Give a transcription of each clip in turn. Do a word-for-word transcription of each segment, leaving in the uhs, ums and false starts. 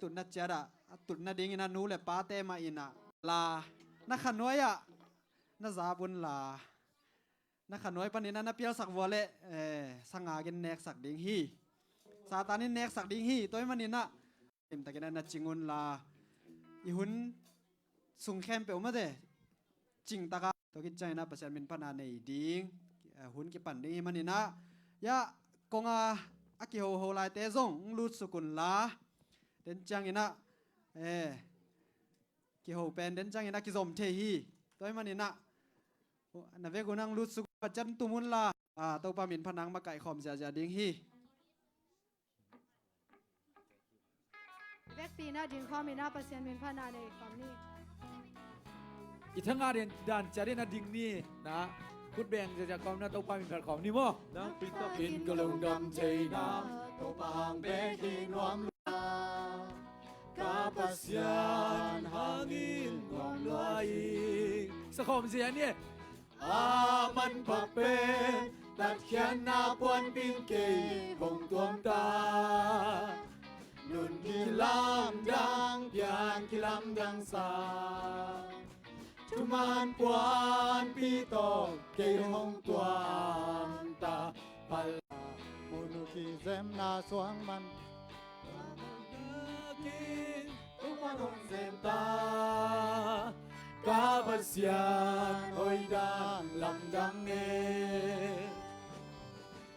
tutna ciat ah a tutna dingin a nu le pate mah in ah la, na khanuai ah na zap un la, na khanuai panin ah na pialsak vua leh, eh, sangak in neksak ding hi. Satan in neksak ding hi. Tua ahih manin ah limtakin ah na cing un la, i hun sung khempeuh mate cingtak a, tua khit ciangin ah Pasian min phatna nei ding, eh, hun kipan ding ahih manin ah, ya, kong a, a kihoho laite zong hong lutsuk un la, den ciangin ah, eh, kiho pen den ciangin ah kizom thei hi. Tua ahih manin ah na vekun ah hong lutsuk, pacian tum un la, ah, Topa min phatna hong makaih khawm ziahziah ding hi. Vekpi in ah ding khawm in ah Pasian min phatna nei khawm ni. I thangah den dan ciat in ah ding ni. Na khut beng ziahziah khawm in ah Topa min phat khawm ni maw. Nang pi takin ka lungdam thei na, Topa hang bek hi nuam lua. Ka Pasian hangin nuam lua hi. Sa khawm ziah ni. A manpha pen tatkhiatna puanpin kei hong tuam ta. Nun kilamdang, pian kilamdang sa, thuman puanpi tawh kei hong tuam ta. Pal munu kizemna suang man Tuman hong sem ta, ka Pasian hoih dan lamdang e.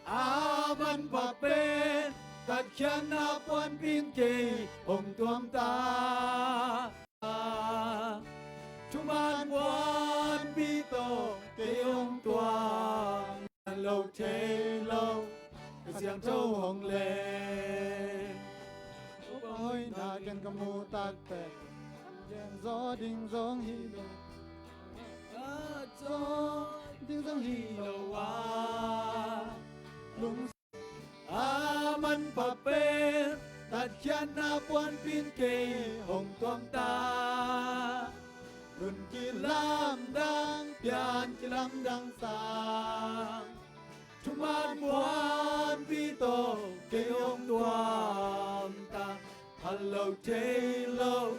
A manpha pen tatkhiatna puanpin kei hong tuam ta. Thuman puanpi tawh kei hong tuam. Lo thei lo, ka siangtho hong leng. Topa hoihna ken ka muh takte, gen zaw ding zong hi lo, ka zaw ding zong hi lo a, lung a manpha pen tatkhiatna puanpin kei hong tuam ta. Nun kilamdang, pian kilamdang sa, thuman puanpi tawh kei hong tuam ta. Phal lo thei lo,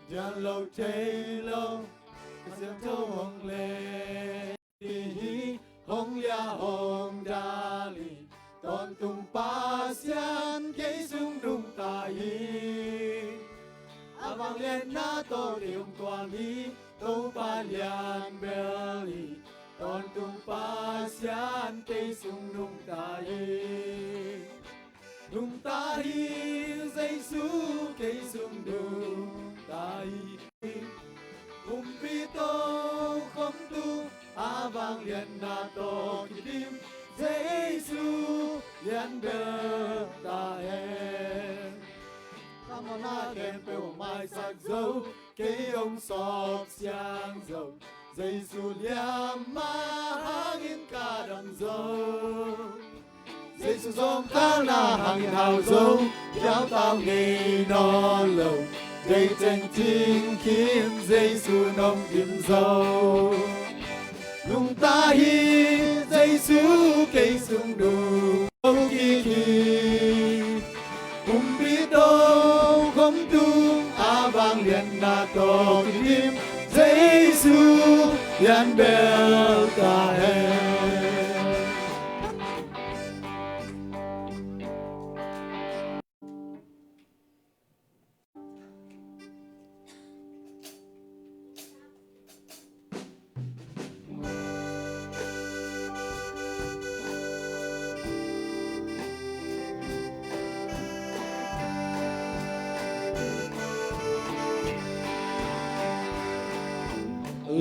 dian lo thei lo, ka siangtho hong leng. Hi hong lia hong dal hi, tawntung Pasian kei sung nungta hi. A vangliatna tawh kei hong tuam hi, Topa lian bel hi, tawntung Pasian kei sung nungta hi. Nungta hi, Jesu kei sung nungta hi. Pumpi tokhom tung a vangliatna tawh kidim, Jesu lian bel ta hen. Ka mawhna khempeuh maisak zo, kei hong sawp siang zo, Jesu liamma hangin ka dam zo. Jesu zawngkalna hangin hau zo, kiautau ngei nawn lo, deih ceng cing khin Jesu nong dim zo. Nungta hi, Jesu kei sung nung kik hi. Pumpi tokhom tung a vangliatna tawh kidim, Jesu lian bel ta hen.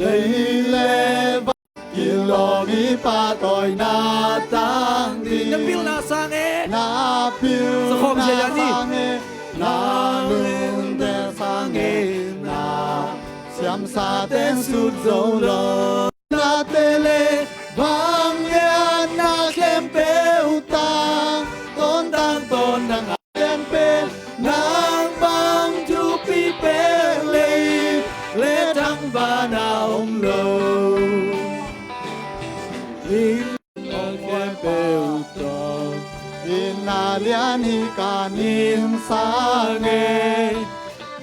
Lei le van kilawm i pahtawina tang ding. Na pilna sang e. Na pilna sang e. Na lungdam sang e. Na siamsa teng sut zo lo. Na te le vangliatna khempeuh tang, tawntung tawntung nang a lian pen, nang bang thupi pen lei le tangval ah om lo. Inn khempeuh tawh, inn a lian An hi kan in sa ngei,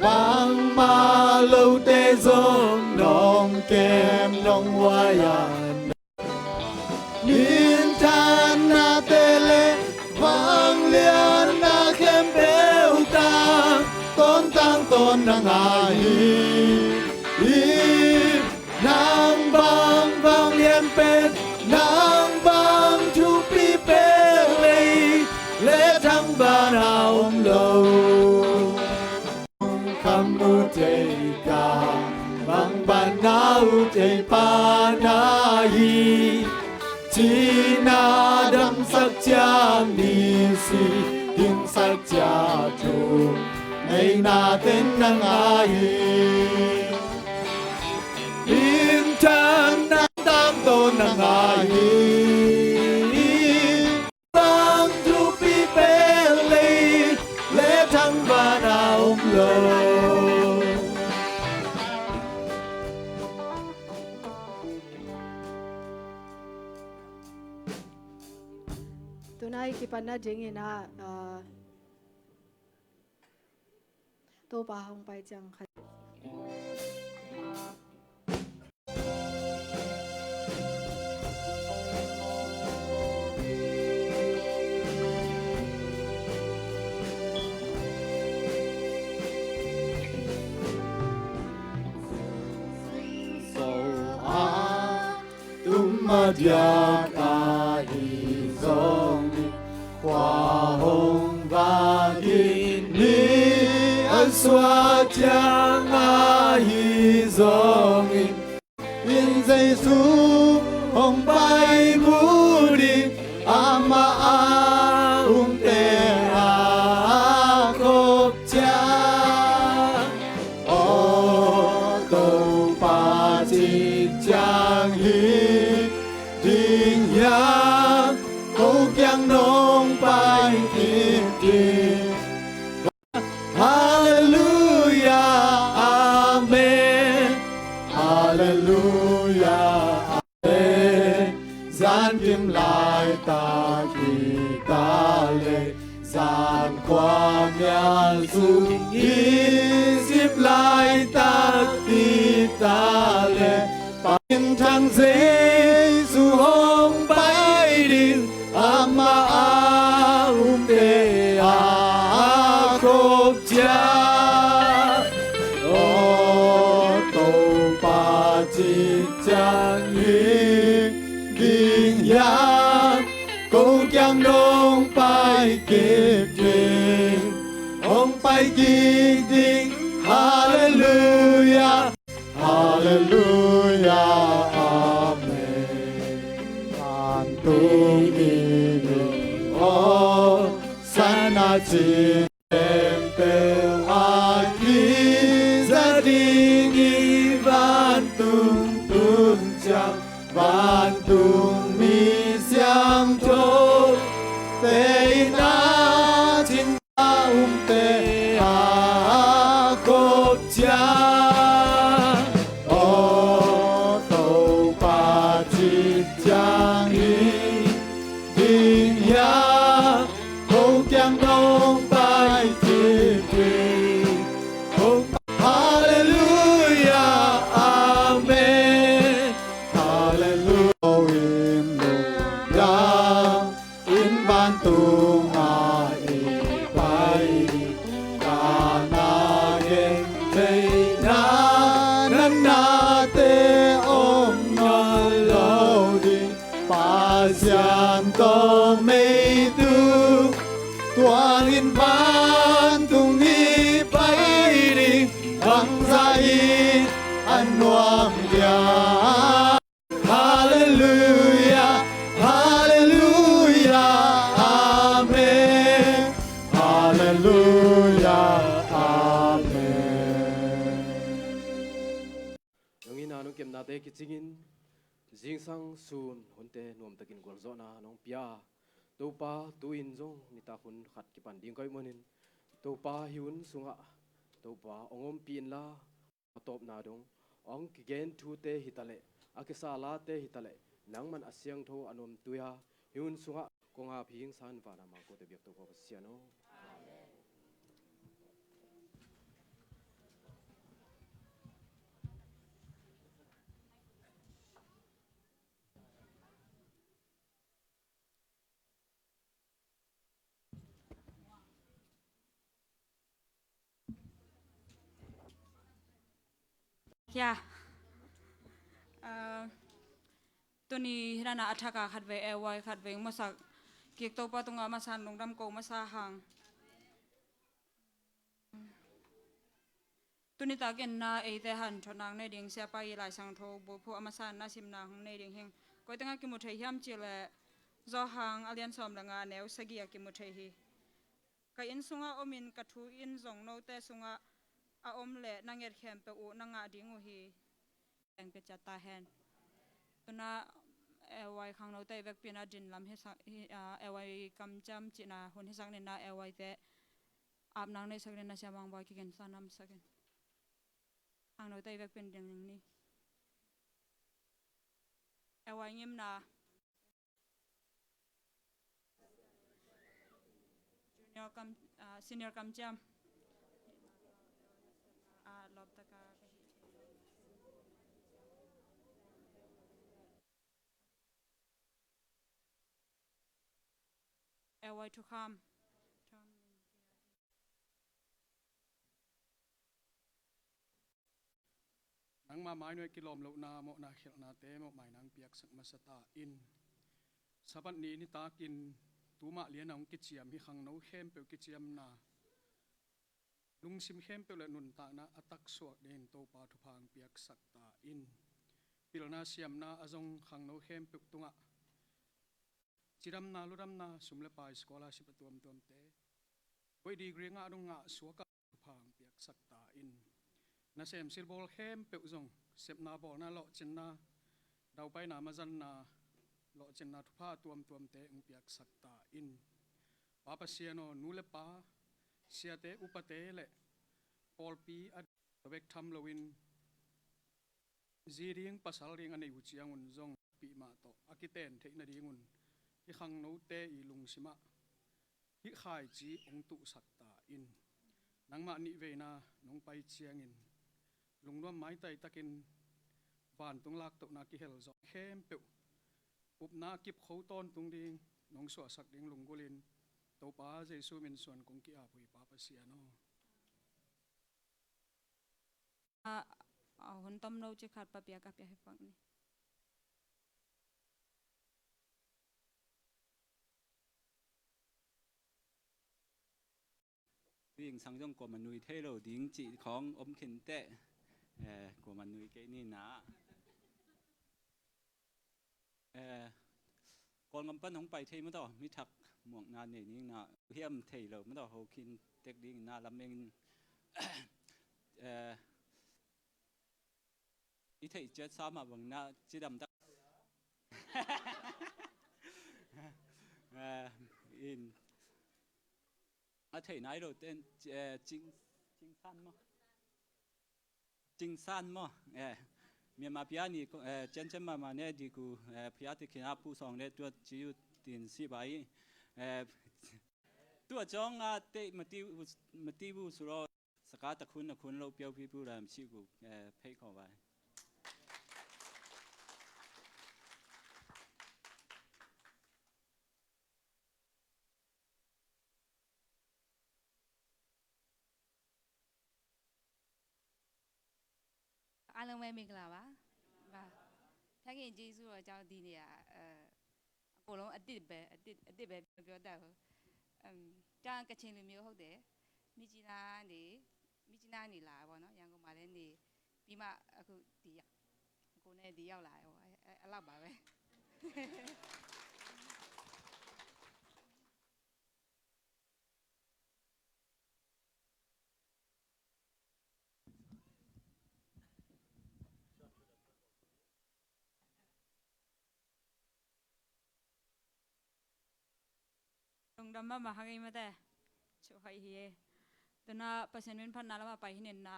bangmah lote zong nong kem nong huai a, minthanna te le vanglianna khempeuh tang, tawntang tawn na ngai hi. Nang bang vanglian pen, nang bang thupi pen lei le thangvahna om lo. Kham mu thei ka, bang ban nau thei pa na hi. Cina damsak cia misi, hingsak cia thu, neina ten na ngai hi. Minthanna tang tawn na ngai hi. Bang thupi pen lei le thangvahna om lo. Tunai kipatna dingin ah, ah, Topa hong pai ciang khat. So a tum a diak ahi zongin, khua hong vak in mi a suak ciang ahi zongin, in Jesu hong pai mu ding, amah a umte a khop ciang. Aw Topa, cik ciang hi ding hiam, ko kiang nong pai kik ding. Halleluia, amen. Halleluia, amen. Zankim laitak hi ta leh, zan khuamial sung i sip laitak hi ta leh, Pa in thang Jesu hong pai ding, amah a umte a khop ciang. Aw Topa, cik ciang hi ding hiam, ko kiang nong pai kik ding, hong pai kik ding. Halleluia, halleluia, amen. Vantung i ding aw, sana cik khempeuh a kiza ding i vantung tun ciang, vantung mi siangtho teina cin a umte a khop ciang. Aw Topa, cik ciang hi ding hiam, ko kiang nong pai kik ding. Hong, halleluia, amen. Halleluia, in lungdam in vantung ah i pai ding. Ka na gen theihna natnate om nawn lo ding. Pasian tawh mei tung, tuang in vantung i pai ding, bangzah in a nuam dia. Halleluia, halleluia, amen. Halleluia, amen. Nong itna nong kepnate kicingin, zingsang sun hunte nuamtakin gualzawhna nong pia. Topa, tu-in zong nitak hun khat kipan ding ka hih manin, Topa, hih hun sungah Topa hong ompih inla, a tawpna dong hong kigen thute hi taleh, a kisa late hi taleh, nangman a siangtho a nuamtui a, hih hun sungah Kong ap hing. San vana mangkote biak Topa Pasian aw. Hia. Ah, tuni hi dana a thaka khatvei, A Y khatvei masak kik Topa tungah masan lungdam ko masa hang. Tuni takin na eite hanthawnnak nei ding siapa i Laisang Tho bulphuh a masan na simna hong nei ding hing. Koi tengah kimu thei hiam cih leh Johan a lian sawm le nga a neu sagih a kimu thei hi. Ka inn sungah omin ka thu in zong note sungah a om leh na nget khempeuh uh na ngah ding uh hi. Teng pia ciat ta hen. Tuna A Y khangnote i vekpi na din lam hi sak, hi, ah, A Y kamciam cihna hun hi sak nina A Y te apnang nei sak nina siamang boy kigen sa nam sakin. Khangnote i vekpi na din ning ni. A Y ngimna. Junior kam, ah, senior kamciam. Ah, lawp taka ka hi. A Y thukham. Nangmah mai nuai kilawm lohna, mawhna khelhnate mawhmai nang piaksak masa ta in. Sabbath ni nitakin tuma lian a hong kiciam hi khangno khempeuh kiciamna, lungsim khempeuh le nuntakna a taksuak dingin Topa thupha hong piaksak ta in. Pilna siamna a zong khangno khempeuh tungah cidamna, ludamna, sum le pai, scholarship a tuamtuamte, voi degree ngah dong ngah suak a thupha hong piaksak ta in. Nasem silbawl khempeuh zong sepna bawlna lawhcinna, daupaina mazanna lawhcinna thupha a tuamtuamte hong piaksak ta in. Pa Pasian aw, nu le pa, siate upate le pawlpi a bek tham loin zi ding pasal ding a nei uh ciangun zong pih mah tawh a kiten theih nadingun hih khangnote i lungsimah hih khaici hong tuhsak ta in. Nangmah nihveina nong pai ciangin lungnuam maitai takin vantung laktohna kihel zawh khempeuh upna kipkho tawntung ding nong suahsak ding lunggulhin Topa Jesu min suan kong ki-ap uh hi Pa Pasian aw. A, a hun tom lo ci khat pa piak a piak hi pak ni. Ding sang zong kuamah nui thei lo ding cih khawng om khin teh, eh, kuamah nui kei ni na. Eh, Kawlgam pan hong pai thei mataw, mi thak muakna nei ning na, hiam thei lo mataw, ho khin tek ding na lam eng, eh, i theih ciat sa mah bang na cidam tak. Eh, in a theih nai lo ten, eh, cing, cing san maw? Cingsan maw? Eh, Myanmar pia ni, eh, ciancian mahmah ne di ku, eh, pia te khin a pu sawng ne tua ci u tin si bai. Eh, tua cawng a te mati u, mati u suro saka ta khun a khun lo piau pi pu ram ci ku, eh, phei khawng bai. Along mai mingla ba. Ba. ဖခင်ယေရှုတော်ကြောင့်ဒီနေရာအဲအကုန်လုံးအသစ်ပဲအသစ်အသစ်ပဲပြောတတ်ဘူး။ အမ်ကျန်ကချင်လူမျိုးဟုတ်တယ်။ မြစ်ကြီးနားနေမြစ်ကြီးနားနေလာပေါ့နော်။ ရန်ကုန်မှာလည်းနေပြီးမှအခုဒီရောက်ကိုနဲ့ဒီရောက်လာတယ်ပေါ့။ အဲအဲအဲ့လောက်ပါပဲ။ Lungdam mahmah hang ei mate. Chu hai hi e. Tuna Pasian min phatna lama pai hinin na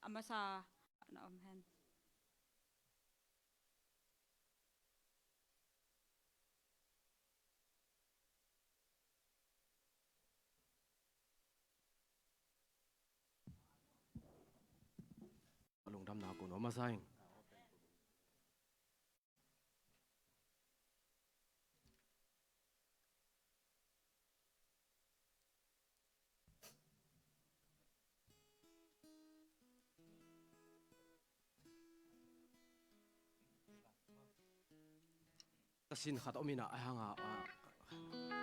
a masa na om hen. Nuam masa ing. Ka sin khat om in ah, a hang a, a,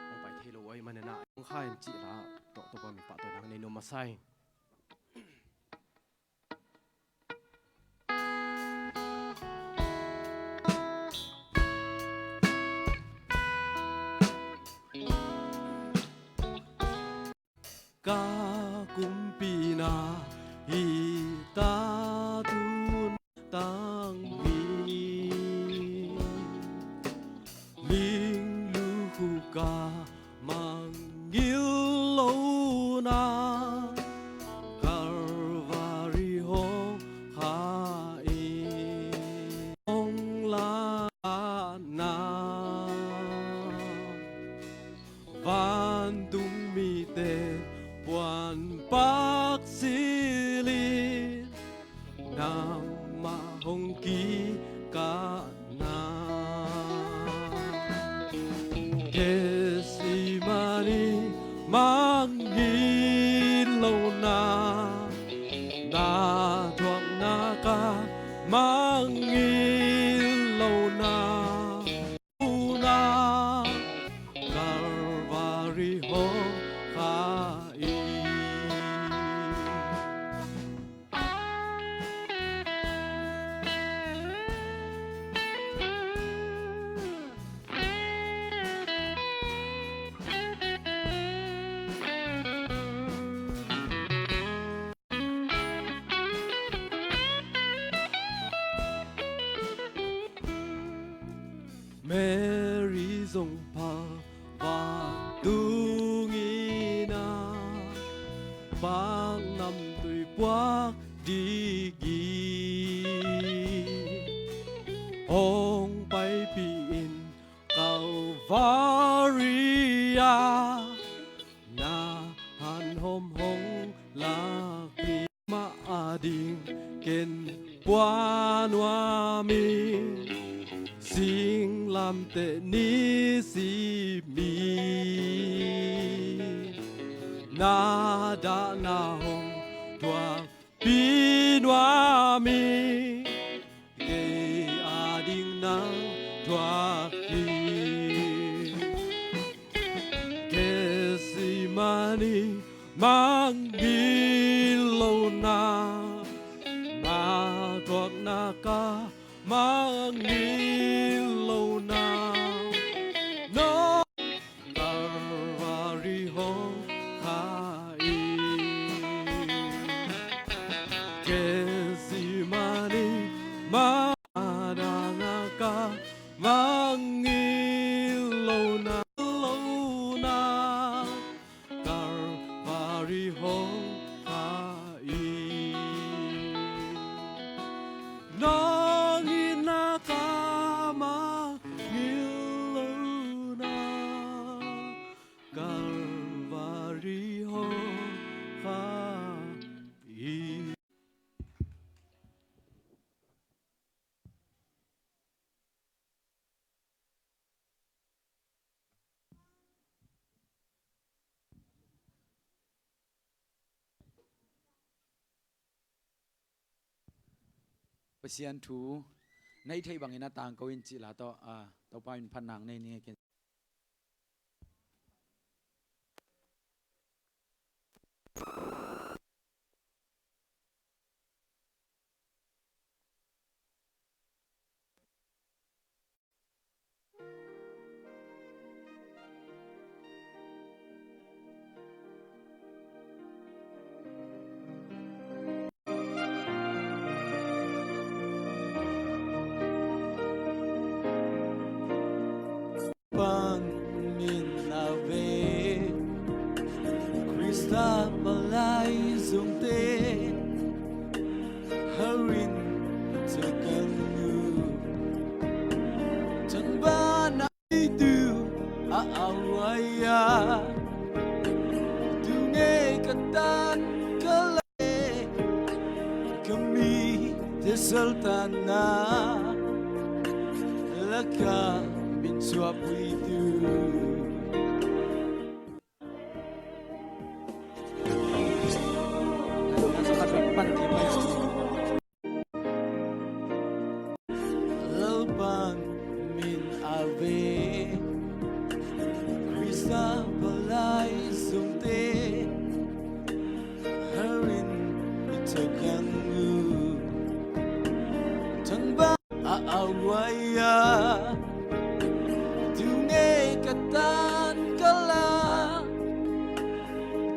hong pai thei lo ahih manin ah, hong kha in cih la tawh, Topa min pahtawi nang nei nuam masa ing. Ka kumpi na hi ta, tun tang hi. Ling lukhu ka mangngilh lohna, Calvary hong kha in. Hong la na, vantung mite puanpak silin, nangmah hong kikah na. Gethsemane mangngilh lohna, na thuakna ka mangngilh lohna, na Calvary hong kha in. Mary zong phal vantung in ah, paknamtui puak dingin hong paipih in Calvary ah, na hanhawm hong lak hi. Mah ading ken pua nuam ing, singlamteh ni sim in, na dahna hong thuakpih nuam ing. Kei ading nang thuak hi. Gethsemane mangngilh lohna, na thuakna ka mangngilh lohna, na Calvary hong kha in. Gethsemane mah, na dahna ka mangngilh lohna, lohna, Calvary hong kha in. Nang itna ka mangngilh lohna, Calvary hong kha in. Pasian thu na hih theih bangin a tangko in cih la tawh, a, Topa in phatna nei ning e. Sultana laka min suapui tu. Lalpan min a ve. Krista palai zongte harin i thokang uh. Thangba a awaya. Tunge ka tan kala.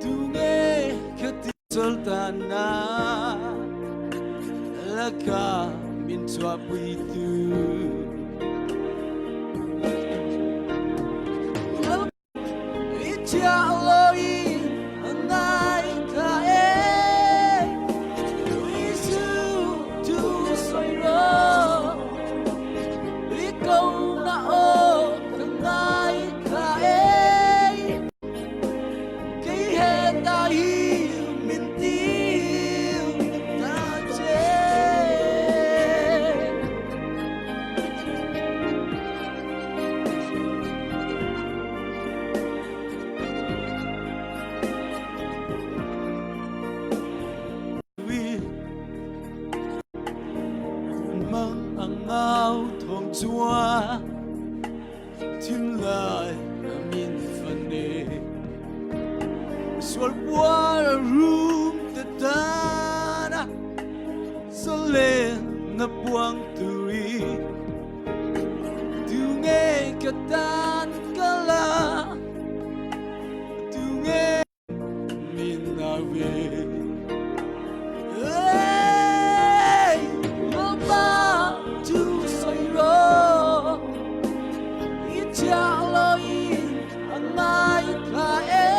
Tunge ka ti Sultana laka min suapui tu. I ciah lo in a ngai ka e. Jesu tu soi ro. I ko na o ka ngai ka e. Kei heta hi min tiu ta ce. Mang a ngau thawm cua. Thim lai a min fane. Sual puar a rum te tana. Salen na puang turi. Tunge ka tan kala. Tunge min a ve. Hey, Mama, tu soi ro. I ciah lo in a ngai ka e.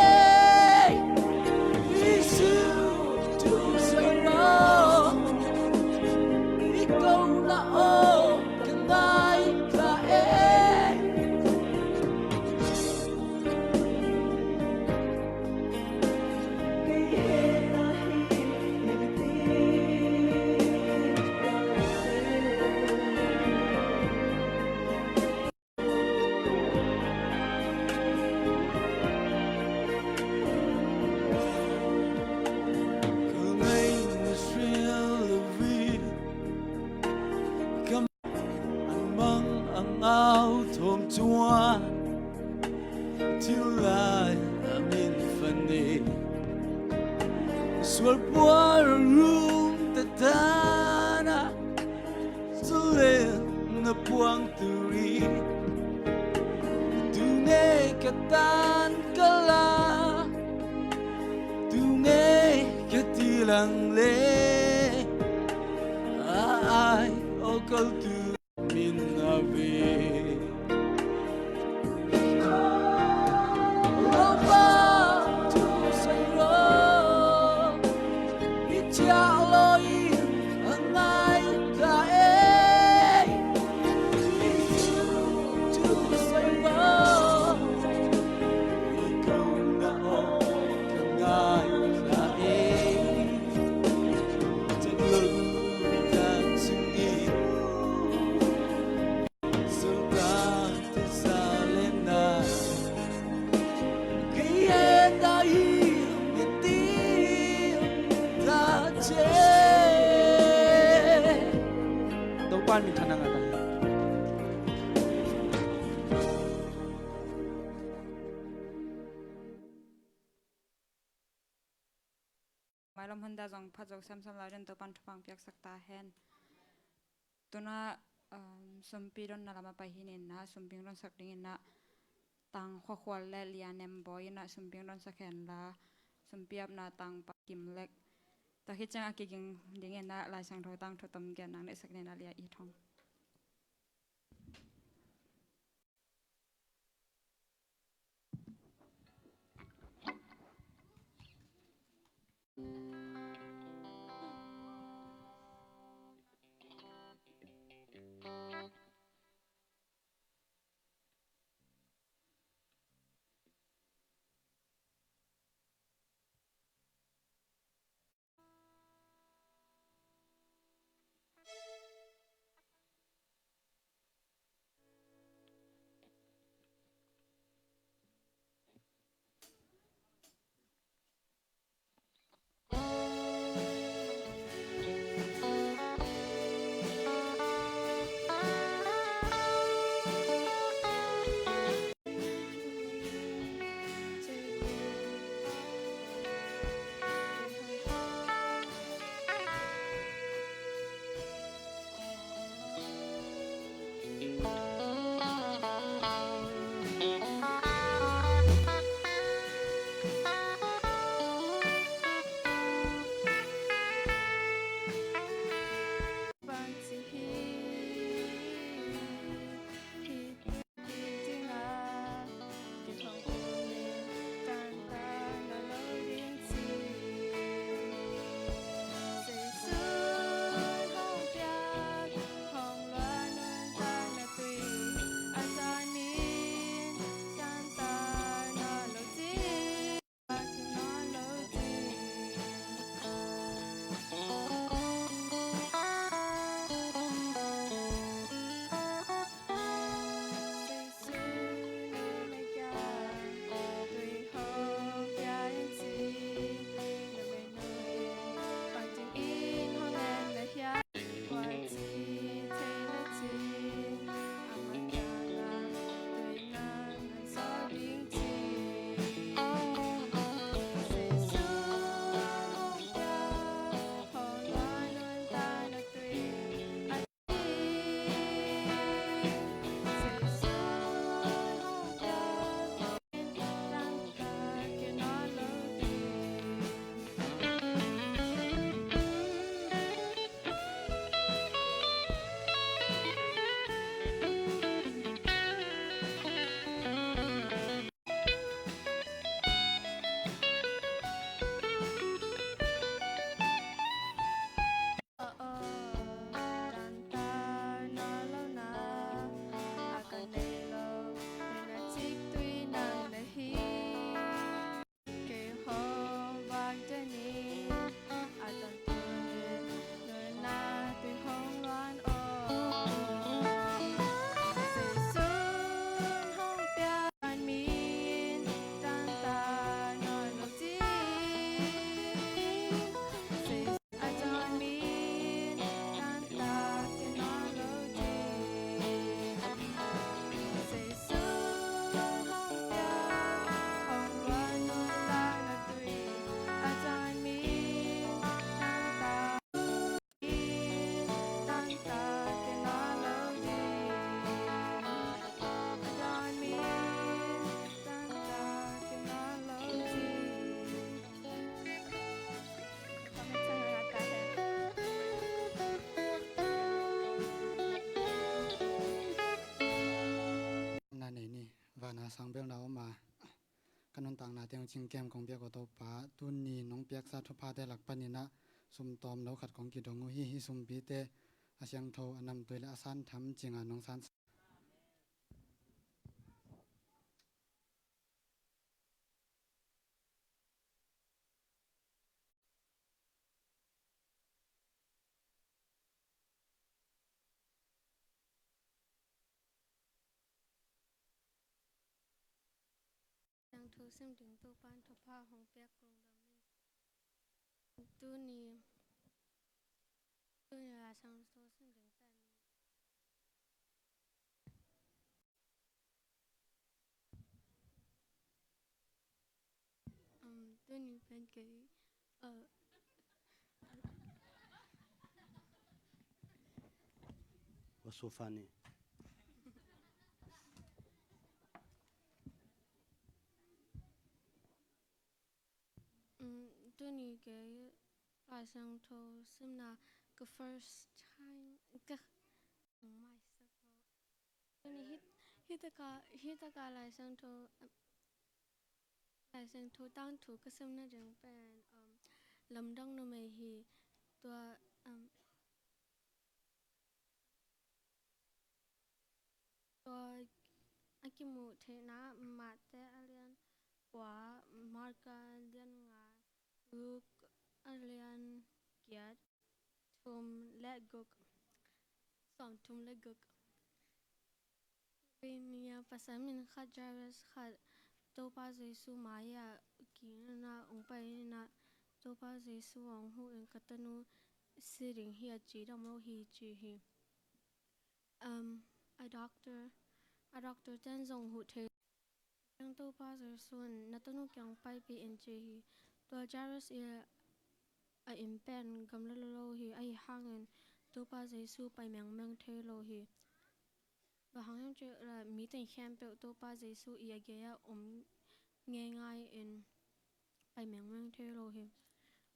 Jesu tu soi ro. I ko na o ka ngai ka e. Mang a ngau thawm cua. Thil lai a min fane. Sual puar a rum te tana. Salen na puang turi. Tunge ka tan kala. Tunge ka tilang le. Ai o kal tu. Min a ve. Lalpa tu soi ro. I ciah lo in a ngai ka e. Jesu tu soi ro. I ko na o ka ngai ka e. Chan lo ka sung i. Topa min thang a ngah ta. Mailam hon da zong phat zong samsam lai den Topan thupha piaksak ta hen. Tuna, um, sumpi donna lama pai hi ninna, sumping donsak dinginna, tang khuakhual le lia nem bawi inna, sumping donsak henla, sumpi apna tang pa kim lek. Tua khit ciang a kiging dinginna, Lai Siangtho tang thu tom gen nang neihsak dinginna lia i thong. Teng cingkem kong piak aw Topa, tuni nong piaksa thuphate lak panin ah sum tawm lo khat kong kidong uh hi. Hih sumpite a siangtho, a namtui le a santham cinga nong san Siangtho sim ding Topa'n thupha hong piak lungdam ing. Tuni, tuni Lai Siangtho sim ding pen Um, tuni pen kei, uh, What's so funny? Um, tuni kei Lai Siangtho simna ka first time ka, oh my, Tuni hih, hih taka, hih taka Lai Siangtho, Lai Siangtho tangthu ka simna ding pen, um, lamdang numei hi. Tua, um, tua a kimuh theihna Mate a lian kua, Marka a lian nga, Luke a lian giat, thum le guk, sawm thum le guk. Vei ni-a pasal min khat Jairus khat Topa Jesu mai-ah kiim in ah hong pai in ah, Topa Jesu hong huh in, "Ka tanu si ding hi, a cidam lo hi," ci hi. Um, a doctor, a doctor ten zong huh thei. Ciang Topa Jesu in, "Na tanu kiang paipih in," ci hi. Tua Jairus i a inn pen gamla lua lo hi, ahi hangin Topa Jesu pai mengmeng thei lo hi. Bang hang hiam cih leh mite khempeuh Topa Jesu i a gei-ah om ngeingai in pai mengmeng thei lo hi.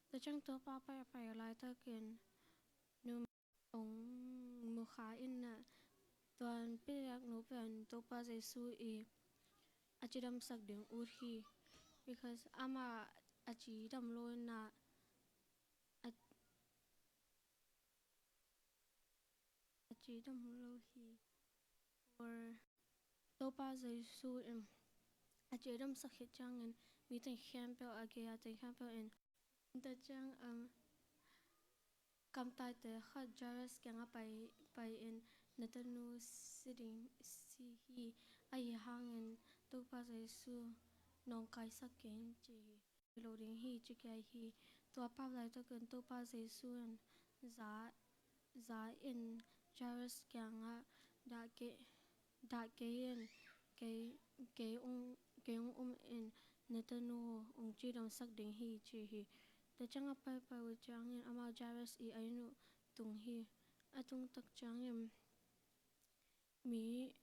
Tua ciang Topa pai a pai laitakin nu hong mukha in ah, tua piaknu pen Topa Jesu i a cidamsak ding ut hi. Because amah a cidam lo in ah, a, a cidam lo hi. Or Topa Jesu in a cidamsak khit ciangin mite khempeuh a gei-a, mite khempeuh in, tua ciang, um, kamtaite khat Jairus kiangah pai, pai in, "Na tanu si ding, si hi, ahi hangin Topa Jesu nawngkaisak kei in," ci hi. Lo ding hi, ci kei hi. Tua pau laitakin Topa Jesu in za, za in Jairus kiangah, "Dah kei, dah kei in, kei, kei hong, kei hong um in, na tanu hong cidamsak ding hi," ci hi. Tua ciang a paipai uh ciangin amau Jairus i a inn uh tung hi. A tung tak ciangin mi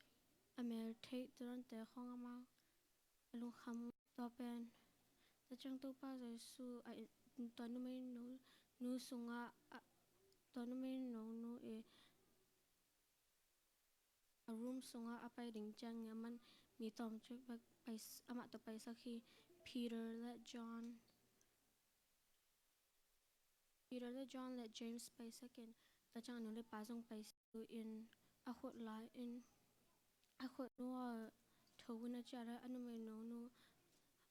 a mel theih tuate khawng amau a lungkham uh, tua pen. Tua ciang Topa Jesu a inn, tua numei nu, nu sungah, a, tua numei nu, nu i a room sungah a pai ding ciangin aman mi tawmcik bek pai, amah tawh paisak hi. Peter le John, Peter le John le James paisak in, tua ciang a nu le pa zong paisak in, a khut la in, a khut nuam tho in a ciah leh a numei nu, nu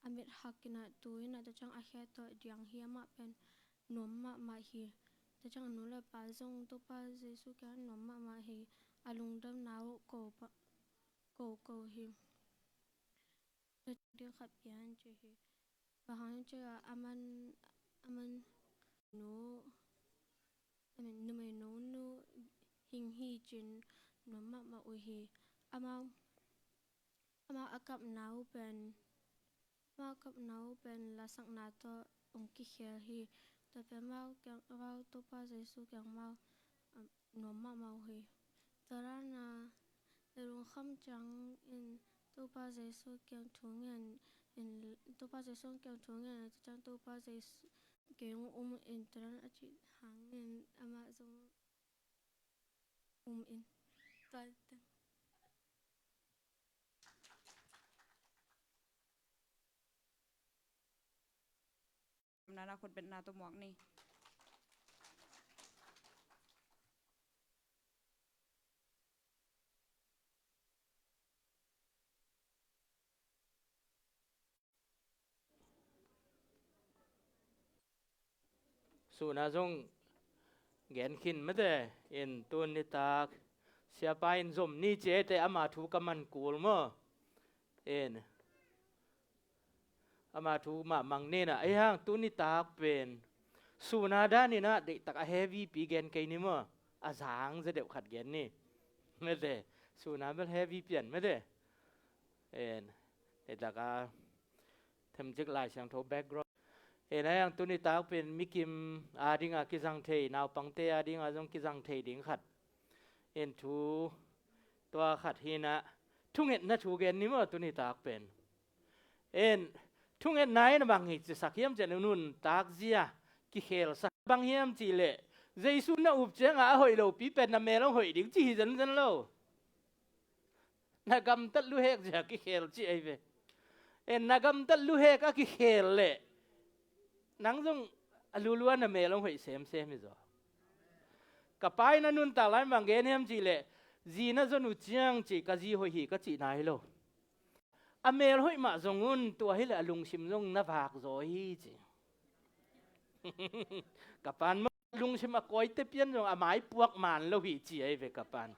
a mit hak in a tu in a, tua ciang a khe tawh diang hi, amah pen nuam mahmah hi. Tua ciang a nu le pa zong Topa Jesu kiang nuam mahmah hi. A lungdamna uh ko pa, ko ko hi. Tua ciang ding khat pian ci hi. Bang hang hiam cih leh aman, aman nu, aman numei nu, nu hing hi cin nuam mahmah uh hi. Amau, amau a kapna uh pen, amau a kapna uh pen lasakna tawh hong kikhel hi. Tua pen amau kiang, amau Topa Jesu kiang amau, um, nuam mahmah uh hi. Tua dan a lungkham ciangin Topa Jesu kiang thu ngen in, Topa Jesu kiang thu ngen in, tua ciang Topa Jesu kei hong um in, tua dan a cih hangin amah zong um in. Tua, tua. Khutbetna tawh muak ni. Suna zong gen khin mate in tun nitak siapa in zom ni ci ei te ama thu ka man kul maw? In ama thu mah mang nena ei hang tun nitak pen suna daninah deihtak a heavy pi gen kei ni maw? A zang za deuh khat gen ni mate. Suna bel heavy pian mate. En, e taka themcik Lai Siangtho background. En, a yang tuni tak pen mikim a dinga kizang thei, naupangte a dinga zong kizang thei ding khat. En, thu tua khat hinah thungetna thu gen ni maw tuni tak pen. En, thungetna in bang hi cisak hiam cian nuntak zia kikhelsak bang hiam cih leh Jesu na up cianga a hoih lopi pen na mel hong hoih ding ci hi zenzen lo. Na gamtat luhek zia kikhel ci ei ve. En, na gamtat luhek a kikhel leh nang zong a lulua na mel hong hoih semsem hi zaw. Ka pa in a nuntak lai bang gen hiam cih leh zi na zon uh ciang ci ka zi hoih hi ka cihna hi lo. A mel hoih mah zong un tua hileh a lungsim zong na vak zaw hi ci. Ka pan maw lungsim a kawite pian zong a mai puak man lo hi ci ei ve ka pan.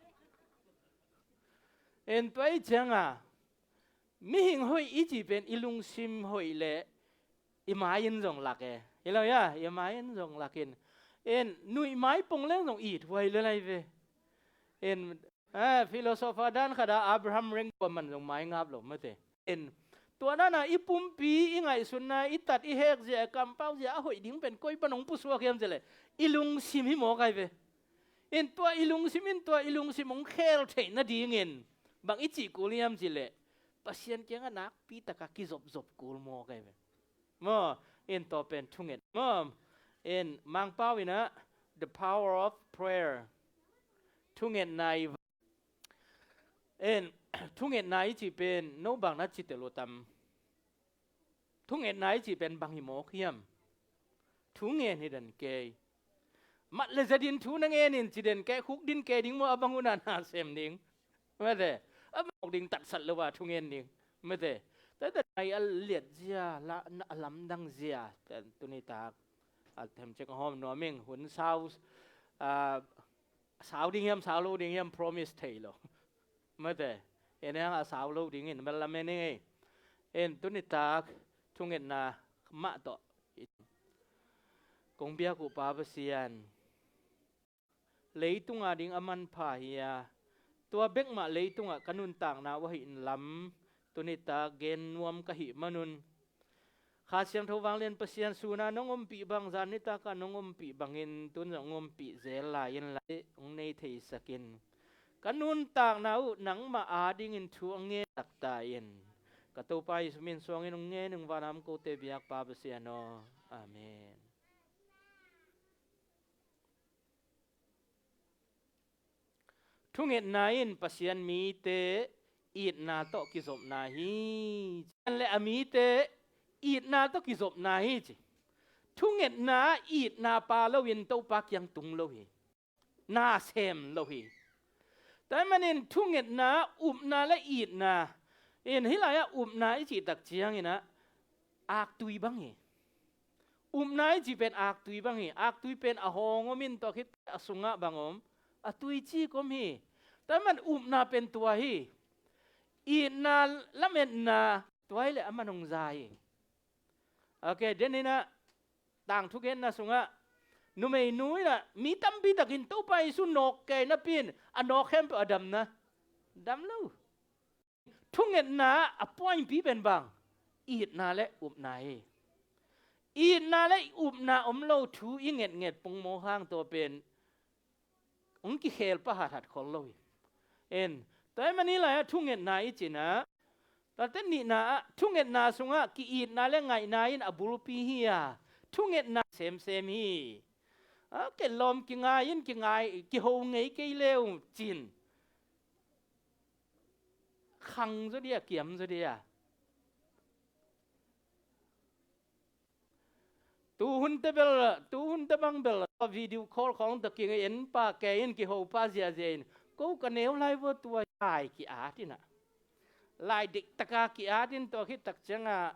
En tua i cianga mihing hoih i ci pen i lungsim hoih leh i mai in zong lak e. Hi lo ia i mai in zong lakin en nuih mai pong leng zong it huai le lai ve. En, eh, philosopher dan khata Abraham Lincoln man zong mai ngap lo mate. En, tua dana i pumpi i ngaihsutna i tat i hek zia kampau zia a hoih ding pen koi pan hong pusuak hiam cileh i lungsim hi mawk ai ve. In tua i lungsim in tua i lungsim hong khel theih nadingin bang i cih kul hiam cileh Pasian kiangah nakpi taka kizopzop kul mawk ai ve. Maw, in tua pen thunget maw. In Mangpau inah the power of prayer. Thungetna i en, thungetna i cih pen no bang na ci tel uh tam? Thungetna i cih pen bang hi mawk hiam? Thu ngen hi den kei. Mat le za din thu na ngen in ci den kei, khuk din kei ding maw a bang uh na na sem ding. Mate, a bang ding tatsat lo a thu ngen ding. Mate, tua tua nai a liat zia, a lamdang zia. Tuni tak a themcik a hawm nuam ing hun sau, a sau ding hiam sau lo ding hiam promise thei lo. Mate, en hang a sau lo dingin bel lamen ing ei. En tuni tak thungetna mah tawh kong biak uh Pa Pasian, leitunga ding a manpha hi a, tua bek mah leitungah ka nuntakna uh ahi in lam tuni tak gen nuam ka hih manun Kha Siangtho vanglian Pasian suna nong ompih bang, zan nitaka nong ompih bangin tun zong nong ompih zel lai in lai hong nei theisakin ka nuntakna uh nangmah adingin thu a ngen takta in ka Topa Jesu min suangin hong ngen ung vanam kote biak Pa Pasian aw. Amen. Thungetna in Pasian mite itna tawh kizopna hi. Pasian le a mite itna tawh kizopna hi ci. Thungetna itna pa loin Topa kiang tung lo hi. Na sem lo hi. Tua manin thungetna, upna le itna in hih lai-ah upna i cih tak cianginah aktui bang hi. Upna i cih pen aktui bang hi. Aktui pen a hawng om in tua khit a sungah bang om? A tuicik om hi. Tua man upna pen tua hi. Itna lametna tua hi le a man hong za hi. Ok, deninah tangthu genna sungah numeinu inah mi tampi takin Topa Jesu nawk kei napi in a nawk khempeuh a damna dam lo. Thungetna a puaingpi pen bang? Itna le upna hi. Itna le upna om lo thu i ngetnget pongmawk hang tua pen hong kikhel pah hathat khol lo hi. En, tua hi mani lai-ah thungetna i cinah tate nihna ah thungetna sungah ki-itna le ngaihna in a bulpi hi a thungetna semsem hi. A kelawm kingai in kingai kiho ngei kei leu cin khang zaw dia kiam zaw dia. Tuhunte bel, tuhunte bang bel video call khawng tawh kinga en pa, kei in kiho pa ziazia in, ko ka neu lai vua tua lai ki-at inah. Lai diktaka ki-at in tua khit tak cianga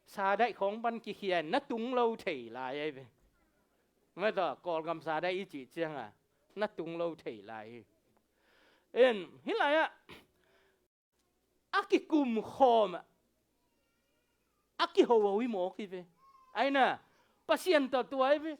sadaih khawng pan kikhia in na tung lo thei lai ahi ve. Mataw, Kawlgam sadaih i cih cianga na tung lo thei lai hi. In hih lai-ah a kikum khawm a kiho ho hi mawk hi ve. Aina Pasian tawh tua hi ve.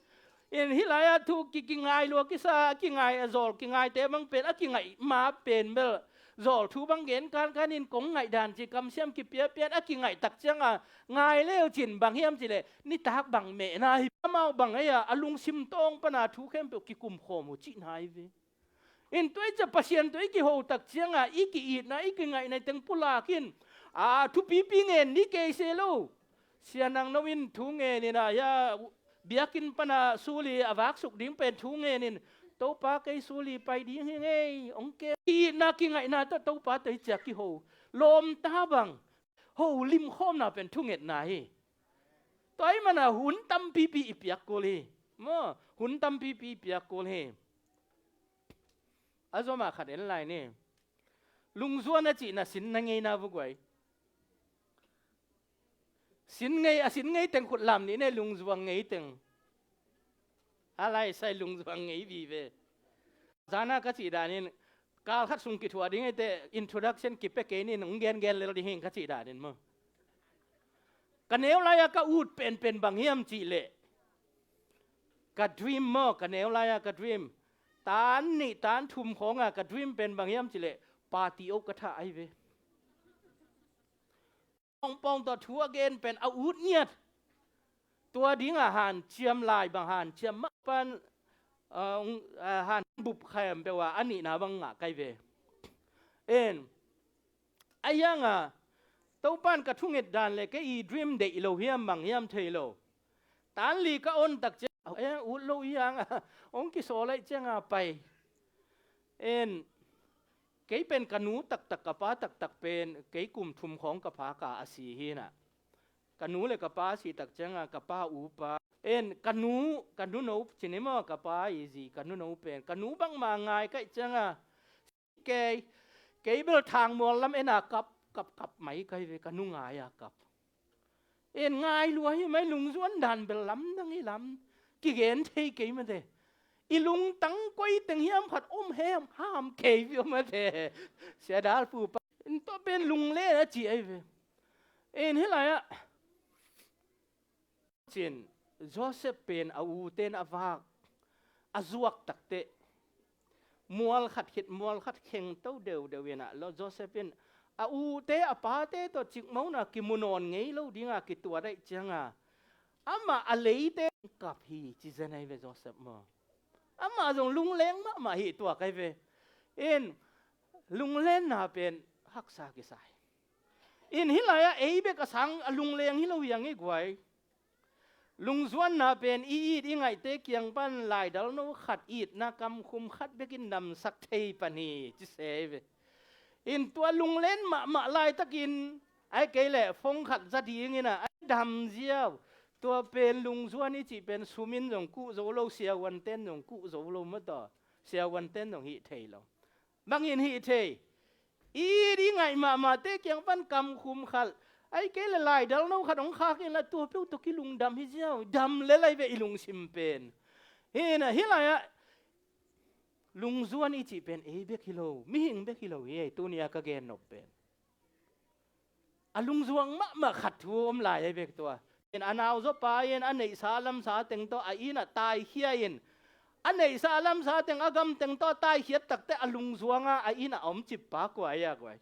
In hih lai-ah thu ki, kingai lua kisa, a kingai a zawl kingaite bang pen a kingaih ma pen bel zawl thu bang gen kankan in kong ngaih dan ci kamsiam kipiapian a kingaih tak cianga ngai leu cin bang hiam cileh nitak bang mehna hi. Amau bang ei-a a lungsim tawng pana thu khempeuh kikum khawm uh cihna hi ve. In tua i cia Pasian tawh i kiho tak cianga i ki-itna i kingaihna teng pulak in a thupipi ngen ni kei se lo. Sia Nang No in thu ngen in a hia biakinn pana suli a vaksuk ding pen thu ngen in Topa kei suli pai ding hi ngei ong ke. Itna kingaihna tawh Topa tawh i cia kiho lawmta bang ho limkhawmna pen thungetna hi. Tua i mana hun tampipi i piak kul hi. Maw, hun tampipi i piak kul hi. A zomah khat en lai ni. Lungzuan a cihna sin na ngeina vuguai. Sin ngei, a sin ngei teng khut lam ni ne, lungzuang ngei teng. A lai sai lungzuang ngei vive. Zana ka cih danin kal khat sung kithuah ding eite introduction kipia kei nin hong gengen lel ding hing ka cih danin maw. Ka neu lai-a ka ut penpen bang hiam cihleh ka dream maw, ka neu lai-a ka dream. Tan nih tan thum khawnga ka dream pen bang hiam cihleh party oh ka thah ahi ve. Pawngpawng tawh thu a gen pen a ut ngiat. Tua dinga hanciam lai bang hanciam mah pan, ah, ung, ah, han bup khempeuh a a nihna bang ngah kai ve. En a hianga Topan ka thunget dan le kei i dream deih lo hiam bang hiam thei lo. Tan li ka on tak ciang, eh, ut lo i hanga hong kisawl aih cianga pai. En kei pen ka nu taktak ka pa taktak pen kei kum thum khawng ka phaka a si hinah. Ka nu le ka pa a si tak cianga ka pa upa en ka nu, ka nu no cini maw ka pa i zi ka nu no pen ka nu bangma ngai kaih cianga kei, kei bel thangmual lam ena kap kap kap mai kai ve ka nu ngai a kap. En ngai lua hi mai lungzuan dan bel lamdang hi lam kigen thei kei mate. I lungtang koi teng hiam khat om hem ham kei viau mate. Sia Dal pu pa in tua pen lunglen a ci ahi ve. En hih lai-ah cin Joseph pen a uten a vak a zuak takteh mual khat khit mual khat khengto deudeu inah lo Joseph in a ute a pate tawh cikmona kimunawn ngei lo dinga kituat aih cianga amah a leite kap hi ci zen ahi ve Joseph maw. Amah zong lungleng mahmah hi tuak ahi ve. In lunglenna pen haksa kisai. In hih lai-ah ei bek a sang a lungleng hi lo hiang i guai. Lungzuanna pen i it i ngaihte kiang pan laidal no khat itna kamkhum khat bekin damsak thei pan hi ci se hi ve. In tua lunglen mahmah laitakin ai kei leh fong khat za dingin a ai dam ziau. Tua pen lungzuan i cih pen sumin zong kuh zo lo siavuanten zong kuh zo lo mataw siavuanten zong hih thei lo. Bangin hih thei i di ngaih mahmahte kiang pan kamkhum khalh ai kei le laidal no khat hong khak inla tua peuh tawh kilungdam hi ziau dam le lai ve i lungsim pen. Hina hih lai-ah lungzuan i cih pen ei bek hi lo mihing bek hi lo hi ei tunia ka gennop pen. A lungzuang mahmah khat thu om lai ahi bek tua. In a nauzaw pa in a neihsa lamsa teng tawh a inn ah taikhia in a neihsa lamsa teng a gam teng tawh a taikhiat takte a lungzuanga a inn ah a om cip pa kua ahi a guai.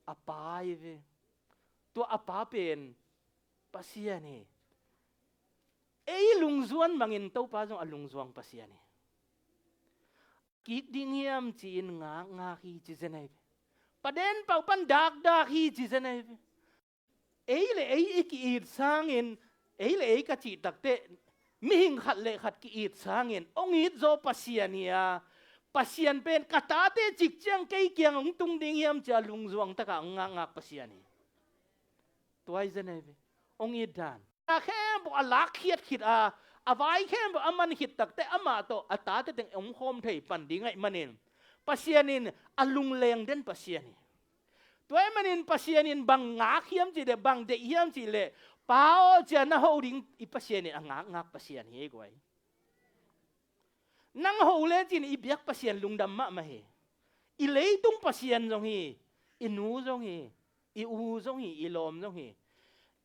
A pa ahi ve. Tua a pa pen Pasian hi. Ei lungzuan bangin Topa zong a lungzuang Pasian hi. Kik ding hiam ci-in ngakngak hi ci zen ahi ve. Paden pau pan dakdak hi ci zen ahi ve. Ei le ei i ki-it sangin ei le ei ka cih takteh mihing khat le khat ki-it sangin hong it zaw Pasian hi a Pasian pen ka tate cik ciang kei kiang hong tung ding hiam ci a lungzuang takah hong ngakngak Pasian hi. Tuai zen ahi ve. Hong it dan khempeuh a lakkhiat khit a, a vai khempeuh a man khit takteh amah tawh a tate teng omkhawm thei pan ding ahih manin Pasian in a lungleng den Pasian hi. Tua ahih manin Pasian in bang ngak hiam cih leh, bang deih hiam cih leh, Pa aw, cia na ho ding i Pasian in a ngakngak Pasian hi ei guai. Nang ho lecin i biak Pasian lungdam mahmah hi. I leitung Pasian zong hi, i nu zong hi, i u zong hi, i lawm zong hi.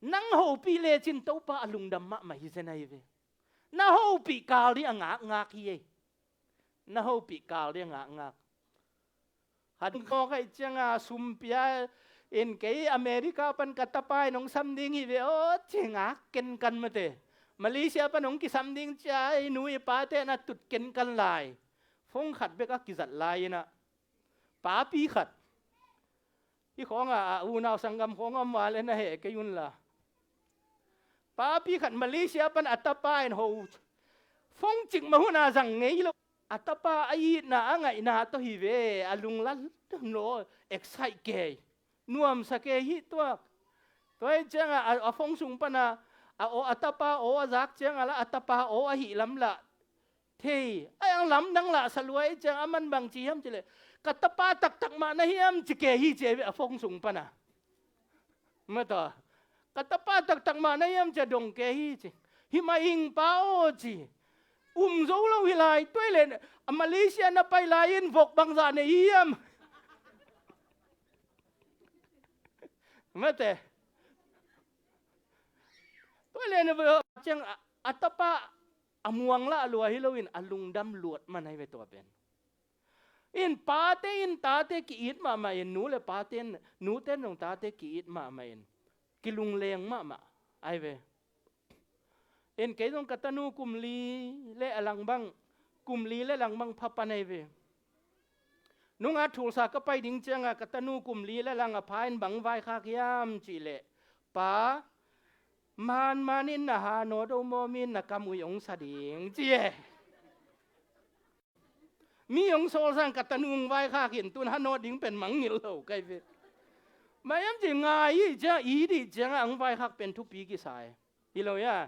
Nang hopih lecin Topa a lungdam mahmah hi zen ahi ve. Na hopih kal ding a ngakngak hi ei. Na hopih kal ding a ngakngak. Khat khawk ahih cianga sum pia in, kei America pan ka tapa in hong sam ding hi ve aw, ci ngak kenkan mate. Malaysia pan hong kisam ding cia i nu i pate na tut kenkan lai. Phone khat bek a kizat lai inah, papi khat, i khawnga a unau sanggam khawng om vale na heh kei unla, papi khat Malaysia pan a tapa in ho, phone cik mah huna zang ngei lo. A tapa a itna a ngaihna tawh hi ve, a lungla naw, excite kei, nuamsa kei hi tuak. Tua ahih cianga a, a phone sung pana a aw, a tapa aw a zak cianga la, a tapa aw ahih lam lah thei. A iang lamdang lah sa lua ahih cianga a man bang ci hiam cih leh, ka tapa taktak mah na hiam ci kei hi ci ahi ve a phone sung pana. Mata, ka tapa taktak mah na hiam cia dong kei hi ci. Hi mah ing pa aw ci. Um zo lo hi lai, tua ahih leh a Malaysia na pai lai in vok bangzah nei hiam? Mate. Tua ahih leh na ciang a, a tapa a muang lah lua hi loin a lungdam luat man ahi ve tua pen. In pate in tate ki-it mahmah in, nu le pate in, nute in zong tate ki-it mahmah in, kilungleng mahmah ahi ve. In kei zong ka tanu kum li le a lang bang, kum li le lang bang pha pan ahi ve. Nunga Tulsa ka pai ding cianga ka tanu kum li le lang a pha in bang vaikhak hiam cih leh, pa, man man in na ha naw do maw, mi in na kam ui hong sa ding ci e. Mi hong sawl sang ka tanu hong vaikhak in tun ha naw ding pen mangngilh lo kai ve. Maiam ci ngai i ciang i dih cianga hong vaikhak pen thupi kisa e. Hi lo ia.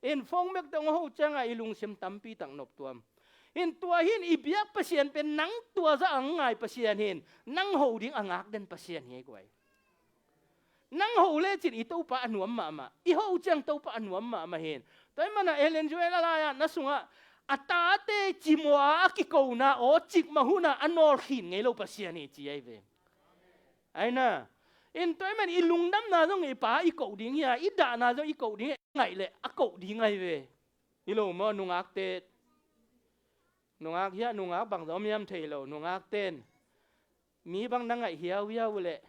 In phone bek tawh hong ho cianga i lungsim tampi tak noptuam. In tua hin i biak Pasian pen nang tua zah a ngai Pasian hin, nang ho ding a ngak den Pasian hi ei guai. Nang ho lecin i Topa a nuam mahmah, i ho ciang Topa a nuam mahmah hin. Tua ahih mana Ellen G. White a lai-ah na sungah a tate cimawh a a kikona aw cik mah hunah a nawlkhin ngei lo Pasian hi ci ahi ve. Aina. In tua ahih man i lungdamna zong i pa i koh ding hi a, i dahna zong i koh ding hi a, i ngaih leh a koh ding ahi ve. Hi lo maw nungakte? Nungak hiah nungak bangzah om hiam thei lo, nungakte in mi bang na ngaih hiauhiau uh leh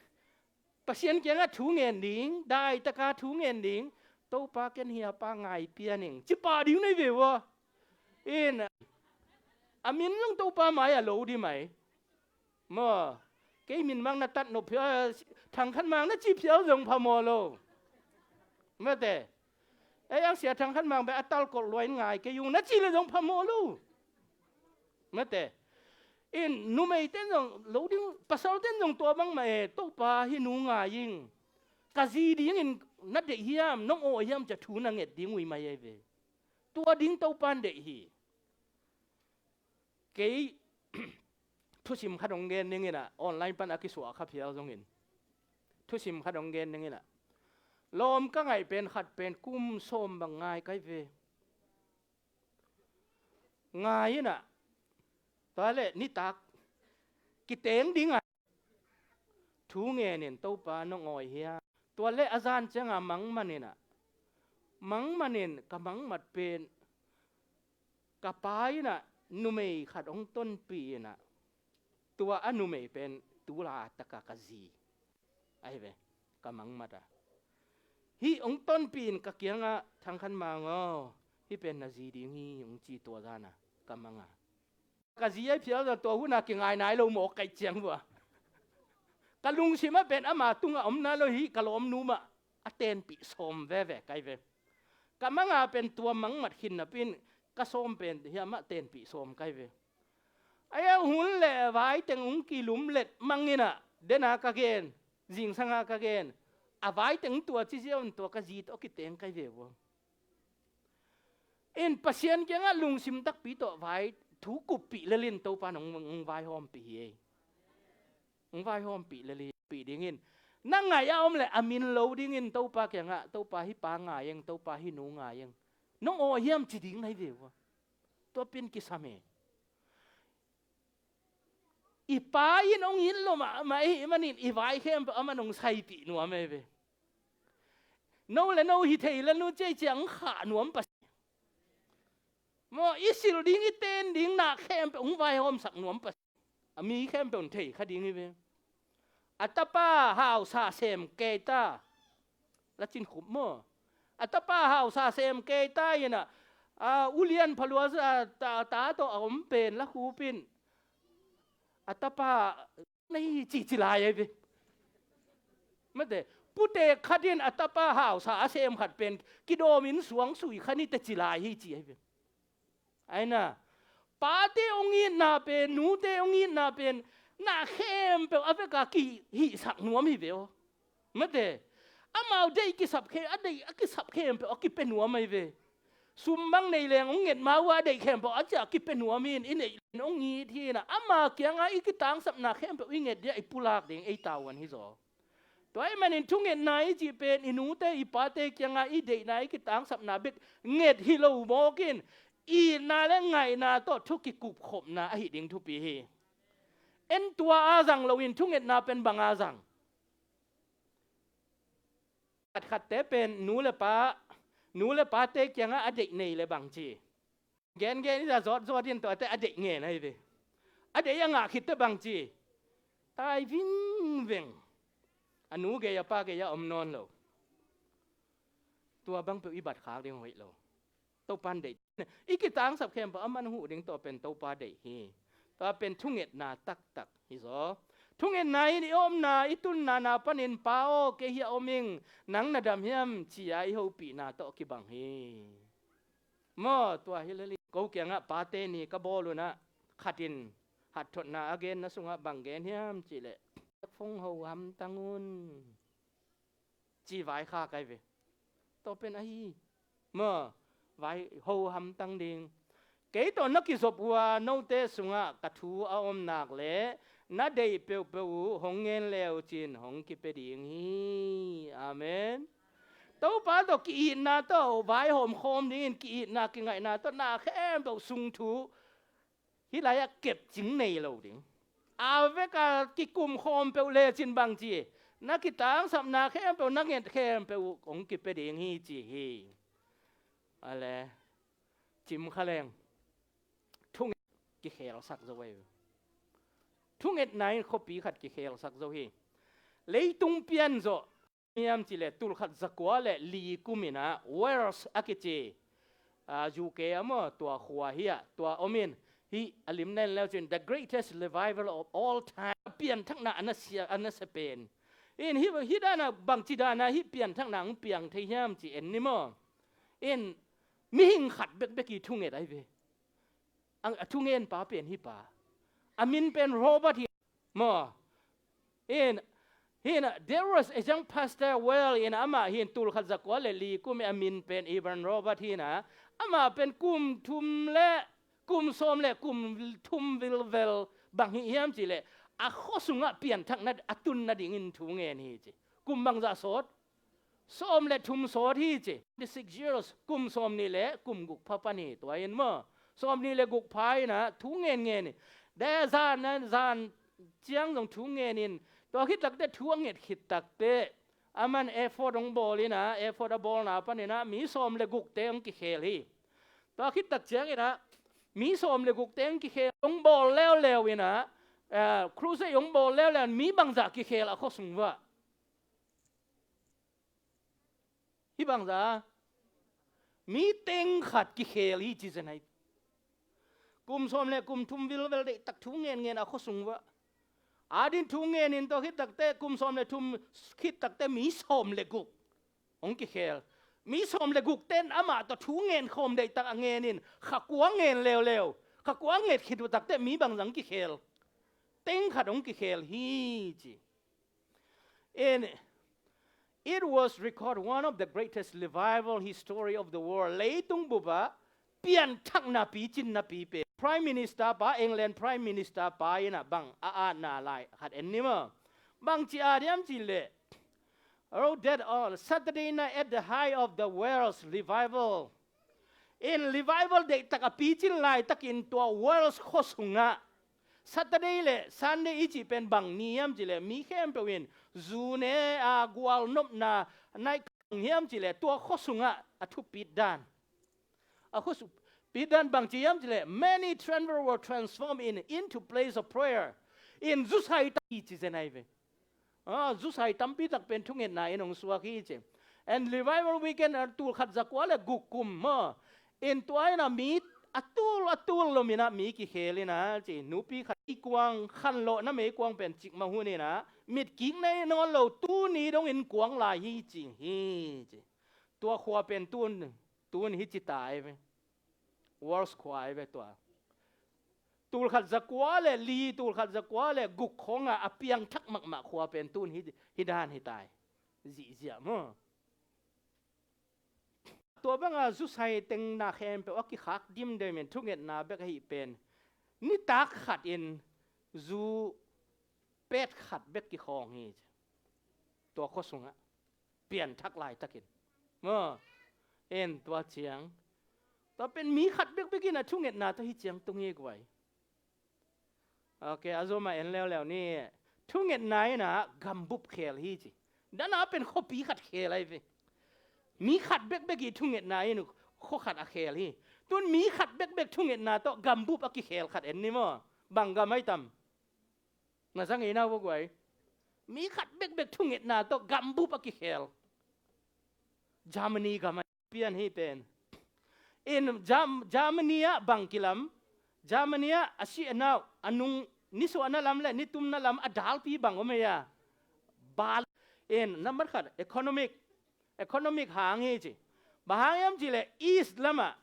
Pasian kiangah thu ngen ding, daitaka thu ngen ding, Topa ken hiapa ngai pia ning ci pah ding na hi ve ua. In a min zong Topa mai-ah lo di mai. Maw, kei min mang na tat nop phial, Thang Khan Mang na ci phial zong phamawh lo. Mate, ei ang sia Thang Khan Mang bek a talkolh luai in ngai kei ung na ci le zong phamawh lo. Mate, in numeite in zong lo ding, pasalte in zong tua bangmah e, Topa hih nu ngai ing, ka zi dingin na deih hiam, nong awi hiam cia thu na nget ding uh hi mai ahi ve. Tua ding Topa in deih hi. Kei thusim khat hong gen ning inah, online pan a kisuah kha phial zongin thusim khat hong gen ning inah, lawm ka ngaih pen khat pen kum sawm bang ngai kai ve. Ngai inah, tua le nitak kiteng ding a thu ngenin Topa nong awi hiam. Tua le a zan cianga mangman inah, mangmanin ka mangmat pen ka pa inah numei khat hong tonpih inah, tua a numei pen tula taka ka zi ahi ve, ka mangmat a. Hih hong tonpih in ka kiangah Thang Khan Mang aw, hih pen na zi ding hi hong ci tua zana ka manga. Ka zi ahi phial zong tua huna kingai nai lo mawk kaih ciang vua. Ka lungsim ah pen ama tungah om nai lo hi, ka lawmnu mah a tenpih sawm veve kai ve. Ka manga pen tua mangmat khin napi in ka sawm pen hiamah tenpih sawm kai ve. Aia hun le vaiteng hong kilum let mang inah, dena ka gen, zingsanga ka gen, a vaiteng tua ci ziau in tua ka zi tawh kiteng kai ve vua. In Pasian kiangah lungsim takpi tawh vai thu kuppih lel in Topa in hong, hong vaihawmpih hi ei. Hong vaihawmpih lel hi, pih dingin. Na ngaih a om leh a min lo dingin Topa kiangah, Topa hih pa ngai eng, Topa hih nu ngai eng. Nong aw hiam ci ding na hi ve ua. Tua pen kisam hi. I pa in hong it lo mahmah ahih manin i vai khempeuh aman hong saipih nuam ei ve. No le no hi thei le nu ciai ciang khah nuam Pasian. Maw, i silh ding, i ten ding na khempeuh hong vaihawmsak nuam Pasian. A mi khempeuh in thei kha ding hi ve. A tapa hausa sem kei ta. La Cin Khup maw. A tapa hausa sem kei ta in a, a, ulian phalua, a, ta, ta tawh a om pen La Khup in. A tapa na hi ci ci lai ei ve. Mate, pute khat in a tapa hausa a sem khat pen kidawm in suang sui kha ni teh ci lai hi ci ei ve. Aina, pate hong itna pen, nute hong itna pen, na khempeuh a veka kihihsak nuam hi ve aw. Mate, amau deih kisap khe, a deih a kisap khempeuh a kipia nuam ei ve. Sum bang nei leng hong nget ma ua, a deih khempeuh a cia kipia nuam in, i neih leng hong it hi na. Ama kiangah i kitangsapna khempeuh i nget dia i pulak ding ei tavuan hi zaw. Tua ahih manin thungetna i cih pen i nute i pate kiangah i deihna i kitangsapna bek nget hi lo mawk in, itna le ngaihna tawh thu kikupkhopna ahi ding thupi hi. En tua a zang loin thungetna pen bang a zang? Khatkhatte pen nu le pa, nu le pate kiangah a deih nei le bang ci. Gengen i za zawtzawt in tuate a deih ngen ahi ve. A deih a ngah khitte bang ci. Tai vingveng. A nu gei a pa gei a om nawn lo. Tua bang peuh i bat khak ding hoih lo. Topan deih. I kitangsap khempeuh a man huh ding tawh pen Topa deih hi. Tua pen thungetna taktak hi zaw. Thungetna in i omna, i tunna na panin pa aw kei hi a om ing, nang na dam hiam ci-a i hopihna tawh kibang hi. Maw, tua hi lel hi. Ko kiangah pate ni ka bawl unah khatin hatthotna a genna sungah bang gen hiam cihleh, fong ho hamtang un, ci vaikhak ahi ve. Tua pen ahi. Maw, vai ho hamtang ding. Kei tawh na kizop uh a note sungah ka thu a om nak leh na deih peuhpeuh uh hong ngen leu cin hong kipia ding hi. Amen. Topa tawh ki-itna tawh vaihawm khawm dingin ki-itna kingaihna tawh na khempeuh sung thu hih lai-ah kepcing nei lo ding. A veka kikum khawm peuh lecin bang ci, na kitangsapna khempeuh, na nget khempeuh uh hong kipia ding hi ci hi. Ale, cim kha leng. Thunget kikhelsak zo ahi. Thungetna in khuapi khat kikhelsak zo hi. Leitung pian zawh hiam cihleh tulkhat zakua le li kum inah Wales a kici, a, U K a maw, tua khua hi a, tua om in, hih a limna en leu cin the greatest revival of all time. Pianthakna a nasia, a nasia pen. In hih, hih danah bangci danah hih pianthakna hong piang thei hiam ci en ni maw. In mihing khat bekbek i thunget ahi ve. A, a thungen pa pen hih pa. A min pen Robert hi maw. In, in, there was a young pastor well in, amah hin tulkhat zakua le li kum a min pen Evan Robert hi na. Amah pen kum thum le, kum sawm le kum thum vilvel bang hi hiam cihleh, a khua sungah pianthakna a tun nadingin thu ngen hi ci. Kum bangzah sawt? Sawm le thum sawt hi ci. Twenty-six years, kum sawm nih le kum guk pha pan hi tua in maw. Sawm nih le guk pha inah thu ngen ngen hi. De zan, zan ciang zong thu ngen in. Tua khit takteh thu a nget khit takteh, aman effort hong bawl inah, effort a bawlna pan inah mi sawm le gukte hong kikhel hi. Tua khit tak ciang inah mi sawm le gukte hong kikhel, hong bawl leuleu inah, eh, crusade hong bawl leuleu in mi bangzah kikhel a khua sung uah? Hih bangzah mi teng khat kikhel hi ci zen ahi. Kum sawm le kum thum vilvel deihtak thu ngen ngen a khua sung uah. A din thu ngen in tua khit takteh kum sawm le thum khit takteh mi sawm le guk hong kikhel. Mi sawm le gukte in amah tawh thu ngen khawm deihtak a ngen in kha kua ngen leuleu. Kha kua nget khit uh takteh mi bangzah hong kikhel? Teng khat hong kikhel hi ci. And it was recorded one of the greatest revival history of the world. Leitung bupah pianthakna picin napi pen Prime Minister pa, England Prime Minister pa in ah bang a atna lai khat en ni maw. Bang ci a diam cih leh, wrote that on Saturday night at the height of the Wales revival. In revival deihtak a picin laitakin tua Wales khua sungah Saturday le Sunday i cih pen bang ni hiam cih leh mi khempeuh in zu ne a gualnopna naih kang hiam cih leh tua khua sungah a thupit dan. A khua sung pit dan bang ci hiam cih leh many temple were transformed in, into place of prayer. In zusai ta i ci zen ai ve. Ah, zusai tampi tak pen thungetna in hong suak hi ci. And revival weekend, ah, tul khat zakua le guk kum maw. In tua in ah mi a tul a tul lo min ah mi kikhel in ah ci. Nupi khat i kuang khanlawhna mei kuang pen cikmah hun in ah mit kik nei nawn lo tuni dongin kuang lai hi ci hi ci. Tua khua pen tun, tun hi ci ta ai ve. Wales khua ai ve tua. Tul khat zakua le li, tul khat zakua le guk khawngah a piangthak mahmah khua pen tun hi, hi dan hi tai. Zihziah maw. Tua banga zusai tengna khempeuh a kikhak dimdem in thungetna bek ahi pen nitak khat in zu pet khat bek kikhawng hi. Tua khua sungah pianthak laitakin maw. En tua ciang tua pen mi khat bekbek in a thungetna tawh hi ciang tung hi guai. Ok, a zomah en leuleu ni. Thungetna in ah gambup khel hi ci. Dana pen khuapi khat khel ai ve. Mi khat bekbek i thungetna in khua khat a khel hi. Tun mi khat bekbek thungetna tawh gambup a kikhel khat en ni maw. Bang gam ai tam? Na zang ei nau guai. Mi khat bekbek thungetna tawh gambup a kikhel. Germany gam ai pian hi pen. In Germ-, Germany ah bang kilam. Germany ah a si a nau, a nung, nisuahna lam le nitumna lam a dalpi bang om ei a. Bal in nambat khat economic, economic hang hi ci. Bang hang hiam cih leh East lamah,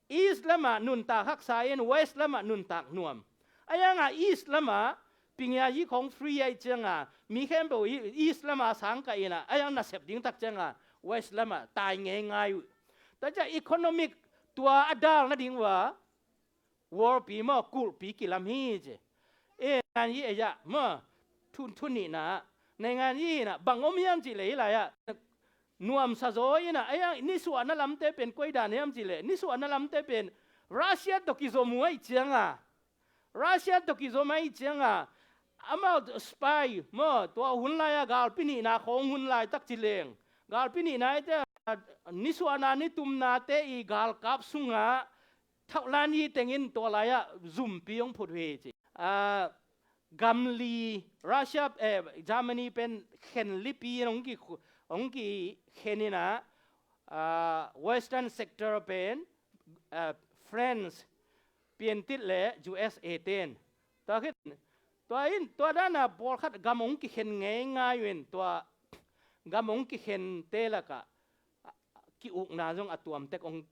East lamah nuntak haksa in West lamah nuntak nuam. A yanga East lamah pingia yi khong free ai cianga mi khempeuh East lamah sangkah in ah a yang nasep ding tak cianga West lamah tai ngeingai uh. Tua ciang economic tua a dal nading uh a world pi maw kulhpi kilam hi ci. E ngan yi ei ah maw thun thun nihna nei ngan yi in ah bang om hiam cih leh hi lai ah nuamsa zaw in ah a yang nisuahna lamte pen koi dan hiam cih leh nisuahna lamte pen Russia tawh kizom uh ai cianga Russia tawh kizom ai cianga amau spy maw tua hun lai a galpi nihna khawng hun laitak ci leng galpi nihna i te nisuahna nitumnate i galkap sungah thauhlan yi tengin tua lai ah zumpi hong phut uh hi ci. Ah, gamli Russia, eh, Germany pen khenlipi in hong ki, hong kikhen in ah, ah, Western sector pen, ah, France, Piantit le U S A ten. Tua khit, tua in, tua dana pawlkhat gam hong kikhen ngeingai uh in tua gam hong kikhente lakah ki-ukna zong a tuamtek hong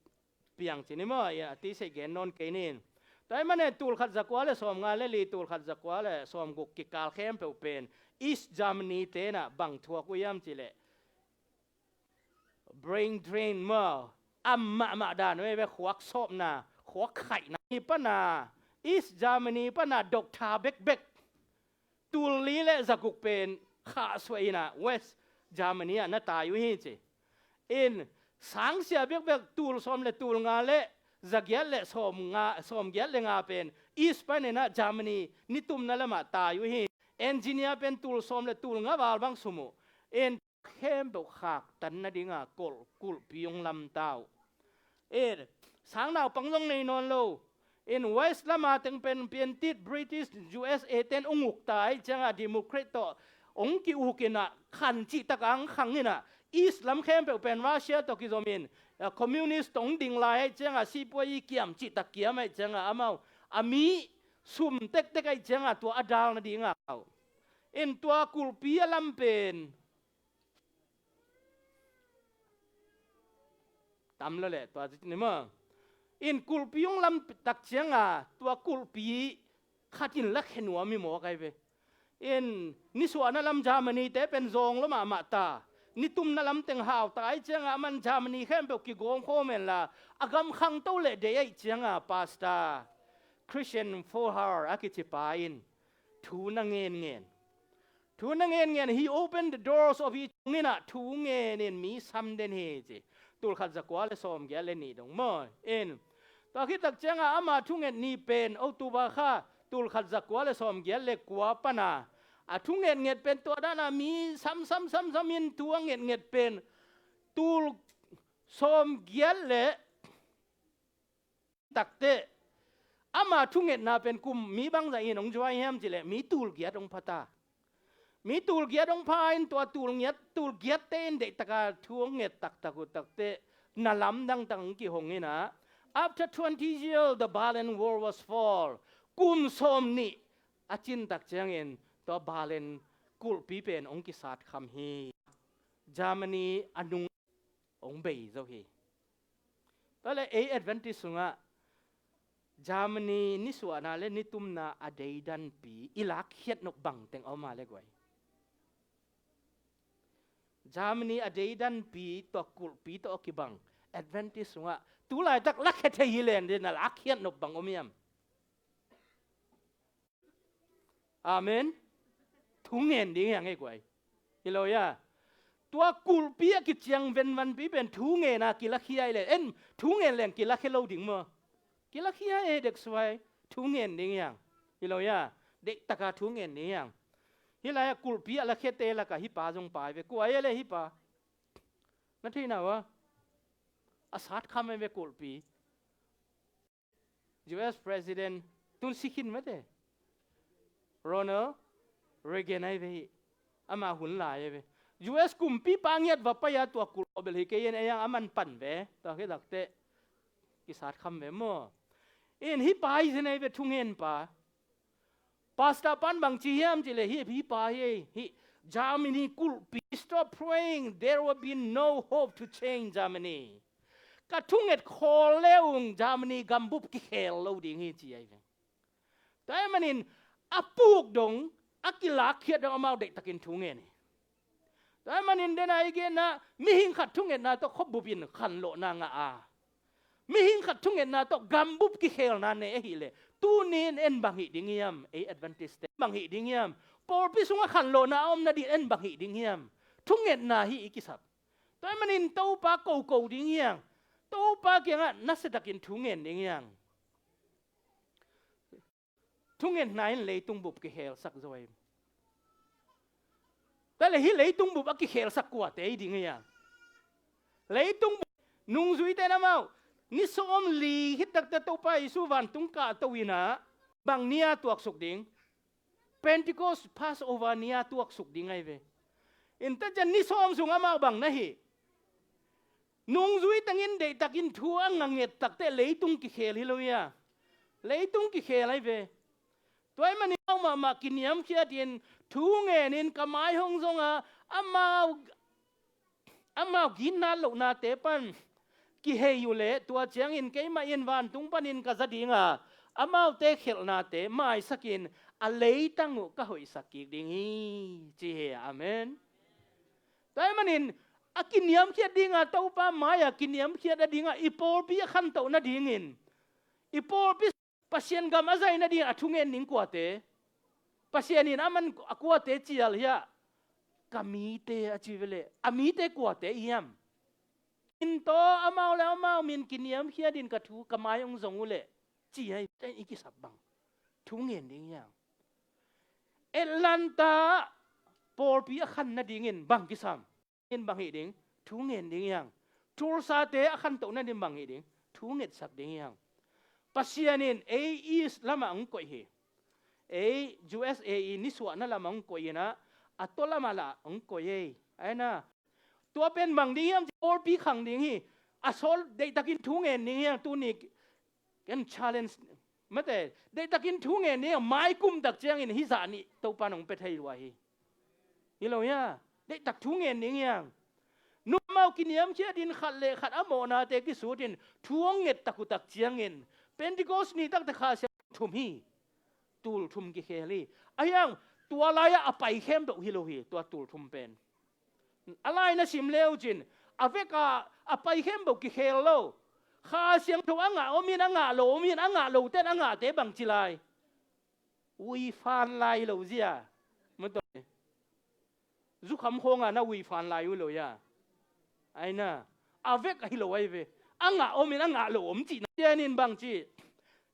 piang ci ni maw, a ti sei gen nawn kei nin. Tua i mane tul khat zakua le sawm nga le li tul khat zakua le sawm guk kikal khempeuh pen East Germany tenah bang thuak uh hiam cih leh brain drain maw, am mahmah dan uh ei ve, khuak sawpna, khuak khaihna. Ni pana East Germany pana doctor bekbek tul li le zaguk pen khahsuah inah West Germany ah na tai uh hi ci. In sangsia bekbek tul sawm le tul nga le zagiat le sawm nga, sawm giat le nga pen East paninah Germany nitumna lamah tai uh hi. Engineer pen tul sawm le tul nga val bang sum uh. In khempeuh khaktan nadinga kulh, kulhpi hong lamta uh. In sang naupang zong nei nawn lo. In West lama teng pen piantit British U S A ten hong ukta aih cianga Democrat tawh hong ki-ukinah khan cihtak ang khang inah East lam khempeuh pen Russia tawh kizomin, ah, communist tawh hong ding lai aih cianga sipuai i kiam cihtak kiam aih cianga amau a mi sum tektek aih cianga tua a dal nadinga uh. In tua kulhpi a lam pen tam lo le tua ni maw. In kulhpi hong lam tak cianga tua kulhpi khatin la khenuam i mawk ai ve. In nisuahna lam Germany te pen zawng lo mahmah ta. Ni tumna lamteng hauta ahih cianga aman Germany khempeuh kigawm khawm henla, a gam khangto leh deih ahih cianga Pastor Christian Fohar a kici pa in thu na ngenngen. Thu na ngenngen, he opened the doors of his, inn ah thu ngenin mi sam den hi ci. Tulkhat zakua le sawmgiat le nih dong maw in. Tua khit tak cianga ama thunget ni pen October kha tulkhat zakua le sawmgiat le kua pana a thungetnget pen tua dana mi sam sam sam sam in thu a ngetnget pen tul sawmgiat le takteh ama thungetna pen kum mi bangzah in hong zuai hiam cileh mi tulgiat hong phata. Mi tulgiat hong pha in tua tulgiat, tulgiatte in deihtaka thu hong nget taktak uh takteh na lamdang tak hong kihong inah, after twenty years the Berlin Wall was fall. Kum sawm nih a cin tak ciangin tua Berlin kulhpi pen hong kisat kham hi. Germany a nung hong bei zo hi. Tua le ei Adventist sungah Germany nisuahna le nitumna a deidanpi i lakkhiat nop bangteng a om a le guai. Germany a deidanpi tawh kulhpi tawh a kibang Adventist sungah tulaitak lakhia thei hi len den a lakkhiat nop bang om hiam? Amen. Thungen ding hiang ei guai. Hi lo ya. Tua kulhpi a kiciang venvanpi pen thungena kilakhia i le en thungen leng kilakhia lo ding maw? Kilakhia ei deksuai. Thungen ding hiang. Hi lo ya. Deihtaka thungen ding hiang. Hi lai a kulhpi a lakhiate laka hi pa zong pai ve. Kua ei le hi pa. Na theina wa. A sat kham ei ve kulhpi. U S President tun sikhin mate Ronald Reagan ai ve hi. Ama hun lai ai ve. U S kumpi pa ngiat va pai a tua kulh bel hi kei en ei ang aman pan ve. Tua khit takte kisat kham ve maw? In hi pa hi zen ai ve thungen pa. Pastor pan bang ci hiam cileh hi, hi pa hi ei hi. Germany kulhpi stop praying, there will be no hope to change Germany. Ka thunget khawl le ung Germany gambup kikhel lo ding hi ci ai ve. Tua ahih manin a puk dong a kilakkhiat dong amau deihtakin thungen hi. Tua ahih manin dena i genna mihing khat thungetna tawh khuabup in khanlawhna ngah a mihing khat thungetna tawh gambup kikhelna nei ahileh tuni in en bang hih ding hiam ei Adventist te bang hih ding hiam? Pawlpi sungah khanlawhna a om nading en bang hih ding hiam? Thungetna hi i kisap. Tua ahih manin Topa koko ding hiang. Topa kiangah nasiatakin thungen ding hiang. Thungetna in leitung bup kikhelsak zo ahi. Tua le hi leitung bup a kikhelsak kuate hi ding hiang. Leitung bup nungzuite in amau ni sawm li khit takte Topa Jesu vantung kahto inah bang ni-a tuaksuk ding? Pentecost Passover ni-a tuaksuk ding ahi ve. Inta cian ni sawm sung amau bang na hi. Nungzui tengin deihtakin thu a nganget takte leitung kikhel hi lo hia? Leitung kikhel ahi ve. Tua ahih manin amau mahmah kiniamkhiatin thu ngenin ka mai hong zonga amau amau gitna lohnate pan kihei uh leh tua ciangin keimah in vantung panin ka za dinga amaute khelhnate maisakin a leitang uh ka hoihsak kik ding hi ci hi. Amen. Tua ahih manin a kiniamkhiat dinga Topa mai-a kiniamkhiat a dinga i pawlpi a khantoh nadingin i pawlpi Pasian gam a zai nading a thungen ding kuate? Pasian in a man a kuate cial hiah ka mite a ci veleh a mite kuate i hiam? Intaw amau le amau min kiniamkhiatin ka thu ka mai hong zong uhleh ci ahi i kisap bang thungen ding hiam? Atlanta pawlpi a khan nadingin bang kisam? In bang hih ding? Thu ngen ding hiang. Tulsate a khantoh nading bang hih ding? Thu ngetsak ding hiang. Pasian in ei East lamah hong koih hi. Ei U S A i nisuahna lamah hong koih inah a tua lamah lah hong koih ei. Aina tua pen bang ding hiam? Pawlpi khang ding hi. A sawl deihtakin thu ngen ding hiang. Tuni ken challenge mate deihtakin thu ngen ding hiang. Mai kum tak ciangin hizah nih Topa nong pia thei lua hi. Hi lo hia? Deihtak thu ngen ding hiang. Numau kiniamkhiatin khat le khat a mawhnate kisutin thu hong nget tak uh tak ciangin Pentecost ni takte Kha Siangtho thum hi. Tul thum kikhel hi. A hiang tua lai-ah a pai khempeuh hi lo hi tua tul thum pen. A lai na sim leu cin, a vek a, a pai khempeuh kikhel lo. Kha Siangtho a ngah om in, a ngah lo om in, a ngah lo ten a ngahte bangci lai. Uifan lai lo zia. Mataw. Zukham khawng a na uifan lai uh lo ia. Aina. A vek ahi lo ai ve. A ngah om in, a ngah lo om cihna. Cianin bangci.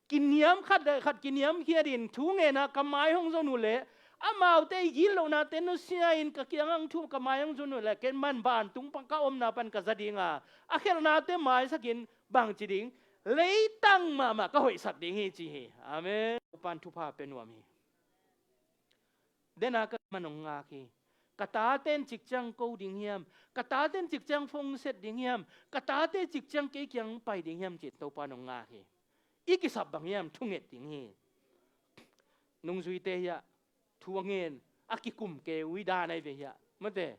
Kiniam khat le khat kiniamkhiat in thu ngen a ka mai hong zon uh leh, amaute i gitlohnate nusia in ka kiang hong thu ka mai hong zon uh leh, ken man vantung pan ka omna pan ka za ding a, a khelhnate maisak in bangci ding, leitang mahmah ka hoihsak ding hi ci hi. Amen. Topan thupha pia nuam hi. Dena ka man hong ngak hi. Ka taten cik ciang ko ding hiam? Ka taten cik ciang phone set ding hiam? Ka tate cik ciang kei kiang pai ding hiam ci-in Topan hong ngak hi. I kisap bang hiam? Thunget ding hi. Nungzuite hiah thu a ngen a kikum kei uh i dan ai ve hiah. Mate.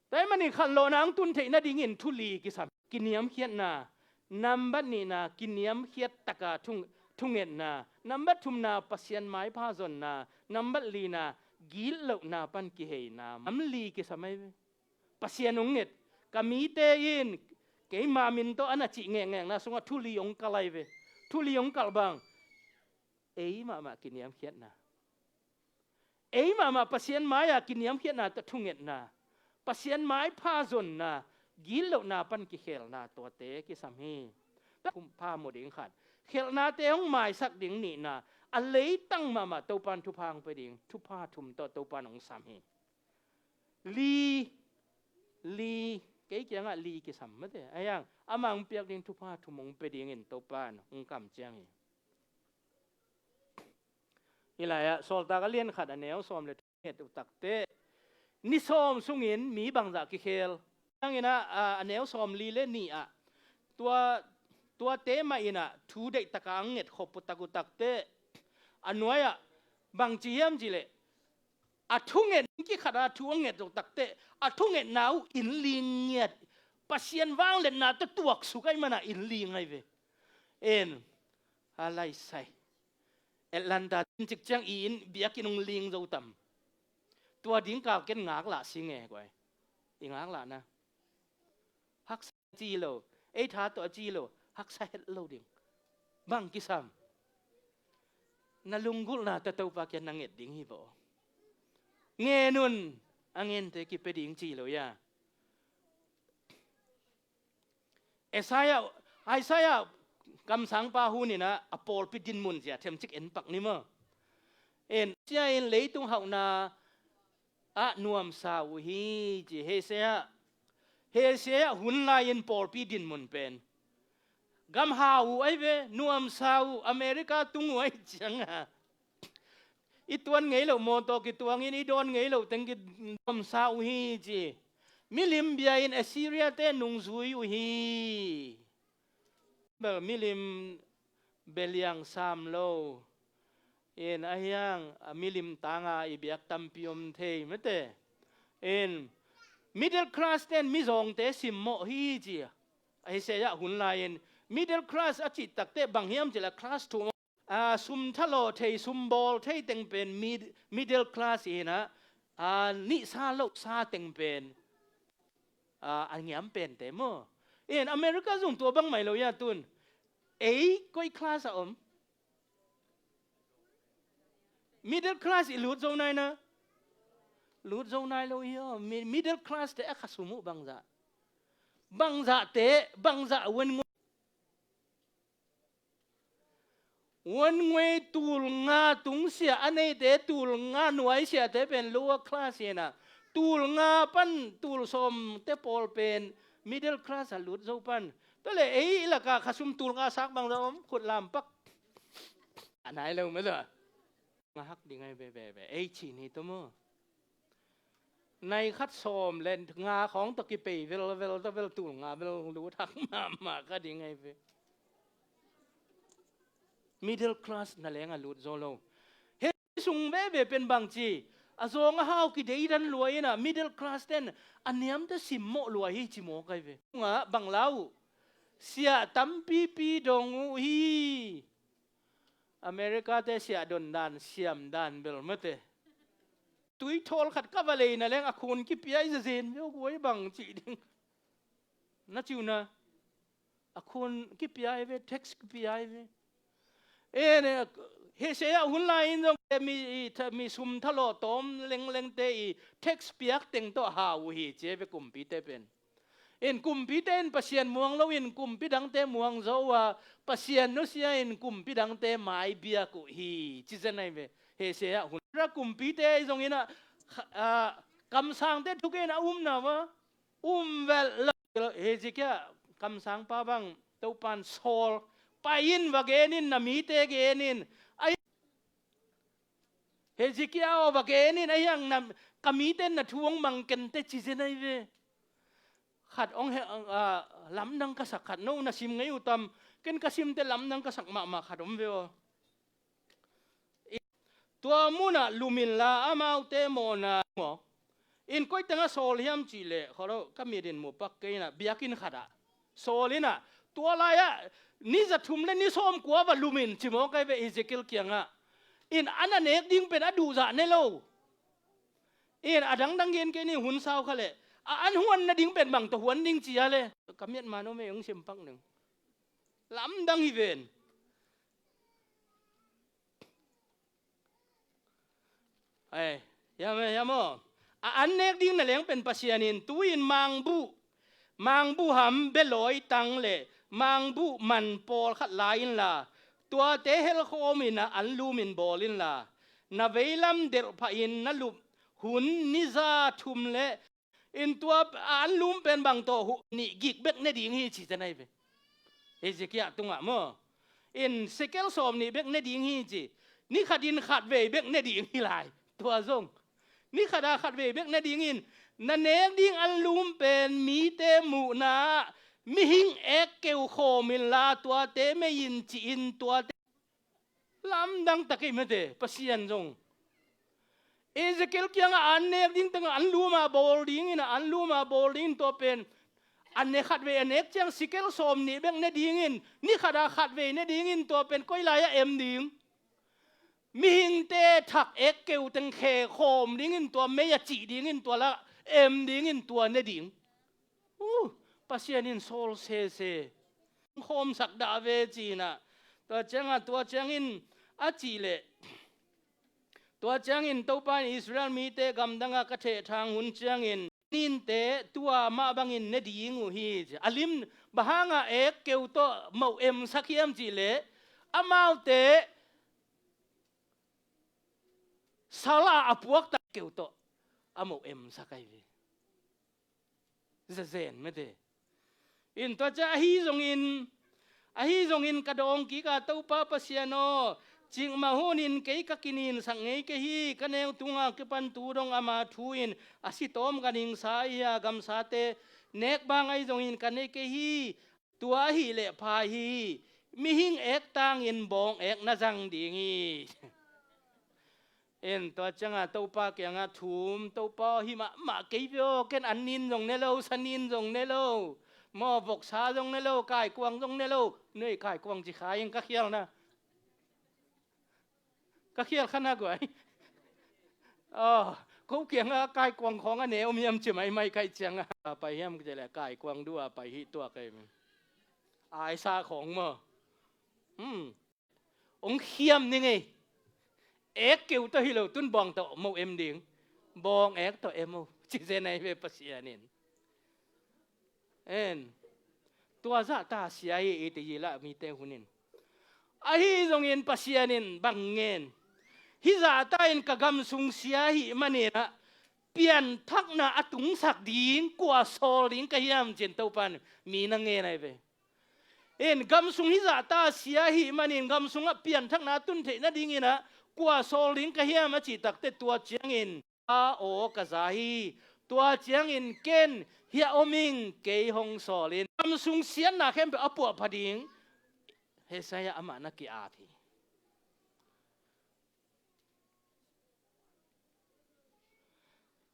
Tua ahih manin khanlawhna hong tun theih nadingin thu li kisam. Kiniamkhiatna, nambat nihna, kiniamkhiat taka thung-, thungetna, nambat thumna, Pasian maipha zonna, nambat lina, gitlohna pan kiheina. Nam li kisam ai ve. Pasian hong nget, ka mite in keima min tawh a na cih ngekngekna sungah thu li hong kalh ai ve. Thu li hong kalh bang. Ei mahmah kiniamkhiatna. Ei mahmah Pasian mai-a kiniamkhiatna tawh thungetna, Pasian maipha zonna, gitlohna pan kikhelna tuate kisam hi. Kum pha mu ding khat. Khelhnate hong maisak ding nihna, a leitang mahmah Topan thupha hong pia ding, thupha thum tawh Topan hong sam hi. Li, li, kei kiangah li kisam mate. Ahi hang, amah hong piak ding thupha thum hong pia dingin Topan hong kam ciang hi. Hih lai-ah Sawltak a lian khat a neu sawm le thum nget uh takteh, ni sawm sungin mi bangzah kikhel. Ciangin ah, a, a neu sawm li le nih ah, tua, tuate mah in ah thu deihtak a ang nget khop uh tak uh takteh, a nuai-ah bangci hiam cih leh, a thunget kikhat a thu a nget uh takteh, a thungetna uh inn ling ngiat. Pasian vangliatna tawh tuaksuk ahih manin inn ling ai ve. En, a lai sai. Atlanta in cik ciang i inn biakinn hong ling zo tam. Tua ding kal ken ngaklah si nge guai. I ngaklahna. Haksa ci lo. Ei tha tawh a ci lo. Haksa het lo ding. Bang kisam. Na lunggulhna tawh Topa kiang na nget ding hi vaw. Ngen un. A ngente kipia ding ci lo ia. Isaiah, Isaiah kamsangpa hun in ah a pawlpi dinmun zia themcik en pak ni maw. En sia in leitung hauhna ah nuamsa uh hi ci. Hesea, Hesea hun lai-in pawlpi dinmun pen gam hau uh ai ve, nuamsa uh, America tung uh ai cianga. I tuan ngei loh mawtaw kituangin i dawn ngei loh teng kinuamsa uh hi ci. Milim bia in Assyria-te nungzui uh hi. Bel milim beliang sam lo. In ahi hang a milim tanga i biak tampi om thei mate. In middle class ten mizawngte simmawh hi ci. Ahi se ah hun lai-in middle class a cih takteh bang hiam cih leh class thum a, sum thalawh thei, sum bawl thei teng pen mid-, middle class in ah, a nihsa lohsa teng pen, a, a ngiam pente maw. In America zong tua bang mai lo ia tun. Ei koi class a om? Middle class i lut zo nai na. Lut zo nai lo hi aw. Mi-, middle class te a khasum uh bangzah. Bangzah te, bangzah wen ngui. Wen ngui tul nga tungsia a neite, tul nga nuaisiate pen lower class hi na. Tul nga pan tul sawm te pawl pen middle class a lut zo pan. Tua le ei laka khasum tul nga sak bangzah om khut lampak. A nai lo mah lo. Nga hak ding ai ve ve ve. Ei ci ni to maw. Nai khat sawm le nga khawng tawh kipei vel vel tawh vel tul nga vel lut hak mahmah ka ding ai ve. Middle class na leng a lut zo lo. Hei sung veve pen bangci a zawng a hau kideidan lua in ah middle class ten a niamte simmawh lua hi ci mawk ai ve. Nga bang la uh. Siah tampipi dong uh hi. America te siah don dan siam dan bel mate. Tui thawl khat ka va lei na leng a khun kipia i zazen veu guai bang cih ding. Na ciu na a khun kipia i ve, text kipia i ve. E ne, Hesea hun lai in zong mi, i tha-, mi sum thalawh tawm lenglengte i text piak teng tawh hau uh hi ci e ve kumpite pen. In kumpite in Pasian muang lo in kumpi dangte muang zo a, Pasian nusia in kumpi dangte mai biak uh hi ci zen ai ve. Hesea hun ra kumpite i zong in a, a, kamsangte thukin a um na va um vel lo. Hezekia kamsangpa bang Topan sawl, pai in va gen in, na mite gen in. Ai, Hezekia aw, va gen in, a hiang na, ka mite na thu hong mang kente ci zen ai ve. Khat hong he, a, lamdang ka sak khat no na sim ngei uh tam, ken ka simte lamdang ka sak mahmah khat om ve aw. Tua munah lum inla amaute mawhna maw. In koi tengah sawl hiam cih leh, kholo, ka mit in mupak kei inah, biakinn khatah sawl inah, tua lai-ah ni za thum le ni sawm kua va lum in ci mawk ai ve Ezekiel kiangah. In an a nek ding pen a duhzah ne lo. In a dangdang gen kei ni hun sau kha leh, a an huan nading pen bang tawh huan ding ci a le. Ka miat man om e hong sim pak ning. Lamdang hi ven. Ai, hiam e, hiam aw. A an nek ding na leng pen Pasian in tu-in mangbuh, mangbuh ham belawi tang le mangbuh man pawlkhat la inla, tuate helkhawm in a an lum in bawl inla, na veilam delhphah in na lup hun ni za thum le In tua a an lum pen bang tawh hu-, nih gik bek ne ding hi ci te nai ve. Hezekiah tungah maw. In sekel sawm nih bek ne ding hi ci. Ni khat in khat vei bek ne ding hi lai. Tua zong. Ni khat a khat vei bek ne ding in. Na nek ding an lum pen mite muhna mihing ek keu khawm inla tuate mei in ci in tuate Lamdang tak ei mete, Pasian zong. Ezekiel kiangah an nek ding tengah an luma bawl dingin, an luma bawl dingin tua pen. An ne khat vei a nek ciang sekel sawm nih bek ne dingin, ni khat a khat vei ne dingin tua pen koi lai-ah em ding. Mihingte thak ek keu teng khe khawm dingin tua mei a cih dingin tua lah em dingin tua ne ding. Uh, Pasian in sawl sese. Khawmsak dah ve cinah. Tua ciangah, tua ciangin a cih leh. Tua ciangin Topa in Israel mite gamdangah ka thehthang hun ciangin. Ninte tua mah bangin ne ding uh hi ci. A lim bang hangah ek keu tawh moh emsak hiam cih leh. Amaute sal a a puaktak keu tawh. A moh emsak ai ve. Zazen mete. In tua ciah ahi zongin, ahi zongin ka dawng kik a Topa Pasian aw, cikmah hunin kei ka kininsak ngei kei hi, ka neu tunga kipan tu dong ama thu in a si tawm ka ningsa hi a gamsate nek bang ahi zongin ka nei kei hi, tua ahih leh pha hi, mihing ek tangin bawng ek na zang ding hi. En tua ciangah Topa kiangah thum, Topa aw hi mahmah kei vio, ken an nin zong ne lo, sa nin zong ne lo, maw voksa zong ne lo, kaikuang zong ne lo, nuei kaikuang ci khai in ka khialna. Ka khial kha na guai. Aw, ko kiangah kaikuang khawng a ne om hiam ci maimai kaih ciangah. A pai hiam ci leh kaikuang du a pai hi tuak ei. Aisa khawng maw. Hmm. Ong khiam ning ei. Ek keu tawh hi lo tun bawng tawh mo em ding. Bawng ek tawh em o. Ci zen ai ve Pasian in. En. Tua zahta sia hi i ti hi lah mite hunin. Ahi zongin Pasian in bang ngen. Hih zahta in ka gam sung sia hi maninah pianthakna a tungsak ding kua sawl ding ka hiam cin Topa in mi na ngen ai ve. In gam sung hih zahta sia hi manin gam sungah pianthakna a tun theih nadinginah kua sawl ding ka hiam a cih takte tua ciangin a aw ka za hi. Tua ciangin ken hiah om ing kei hong sawlin. Gam sung siatna khempeuh a puahpha ding Isaiah amah na ki-ap hi.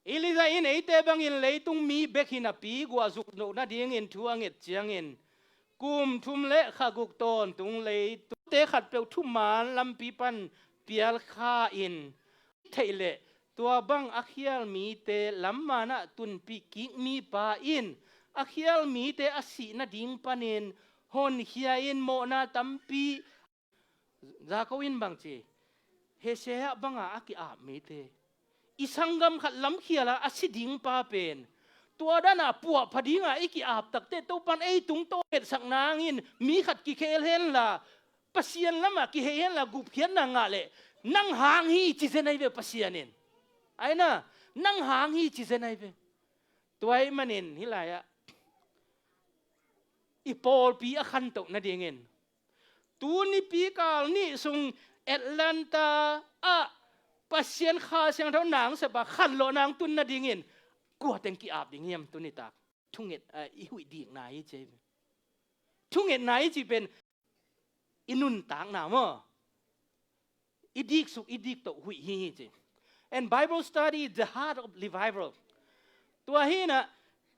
Elijah in eite bangin leitung mi bek hi napi guah zuk loh nadingin thu a nget ciangin kum thum le kha guk tawntung leitungte khatpeuh thuman lampi pan pialkha in theih leh Tua bang a khial mite lamman ah tunpih kik mipa in a khial mite a sih nading panin honkhia in mawhna tampi. Jakob in bang ci, Hesea banga a ki-ap mite, i sanggam khat lamkhial a a si ding pa pen tua dan a puahpha ding a i ki-ap takte Topan ei tung tawh etsak nangin mi khat kikhel henla, Pasian lamah kihei henla gupkhiatna ngah leh nang hang hi ci zen ahi ve Pasian in. Aina, nang hang hi ci zen ahi ve. Tua ahih manin hih lai-ah i pawlpi a khantoh nadingin tu nipi kal nih sung Atlanta ah Pasian Kha Siangtho nang sep a khanlawh nang tun nadingin kua teng ki-ap ding hiam tuni tak? Thunget, ah, i huih dikna hi ci. Thungetna hi ci pen i nuntakna maw, i diksuk i diktoh huih hi hi ci. And Bible study is the heart of revival. Tua hi na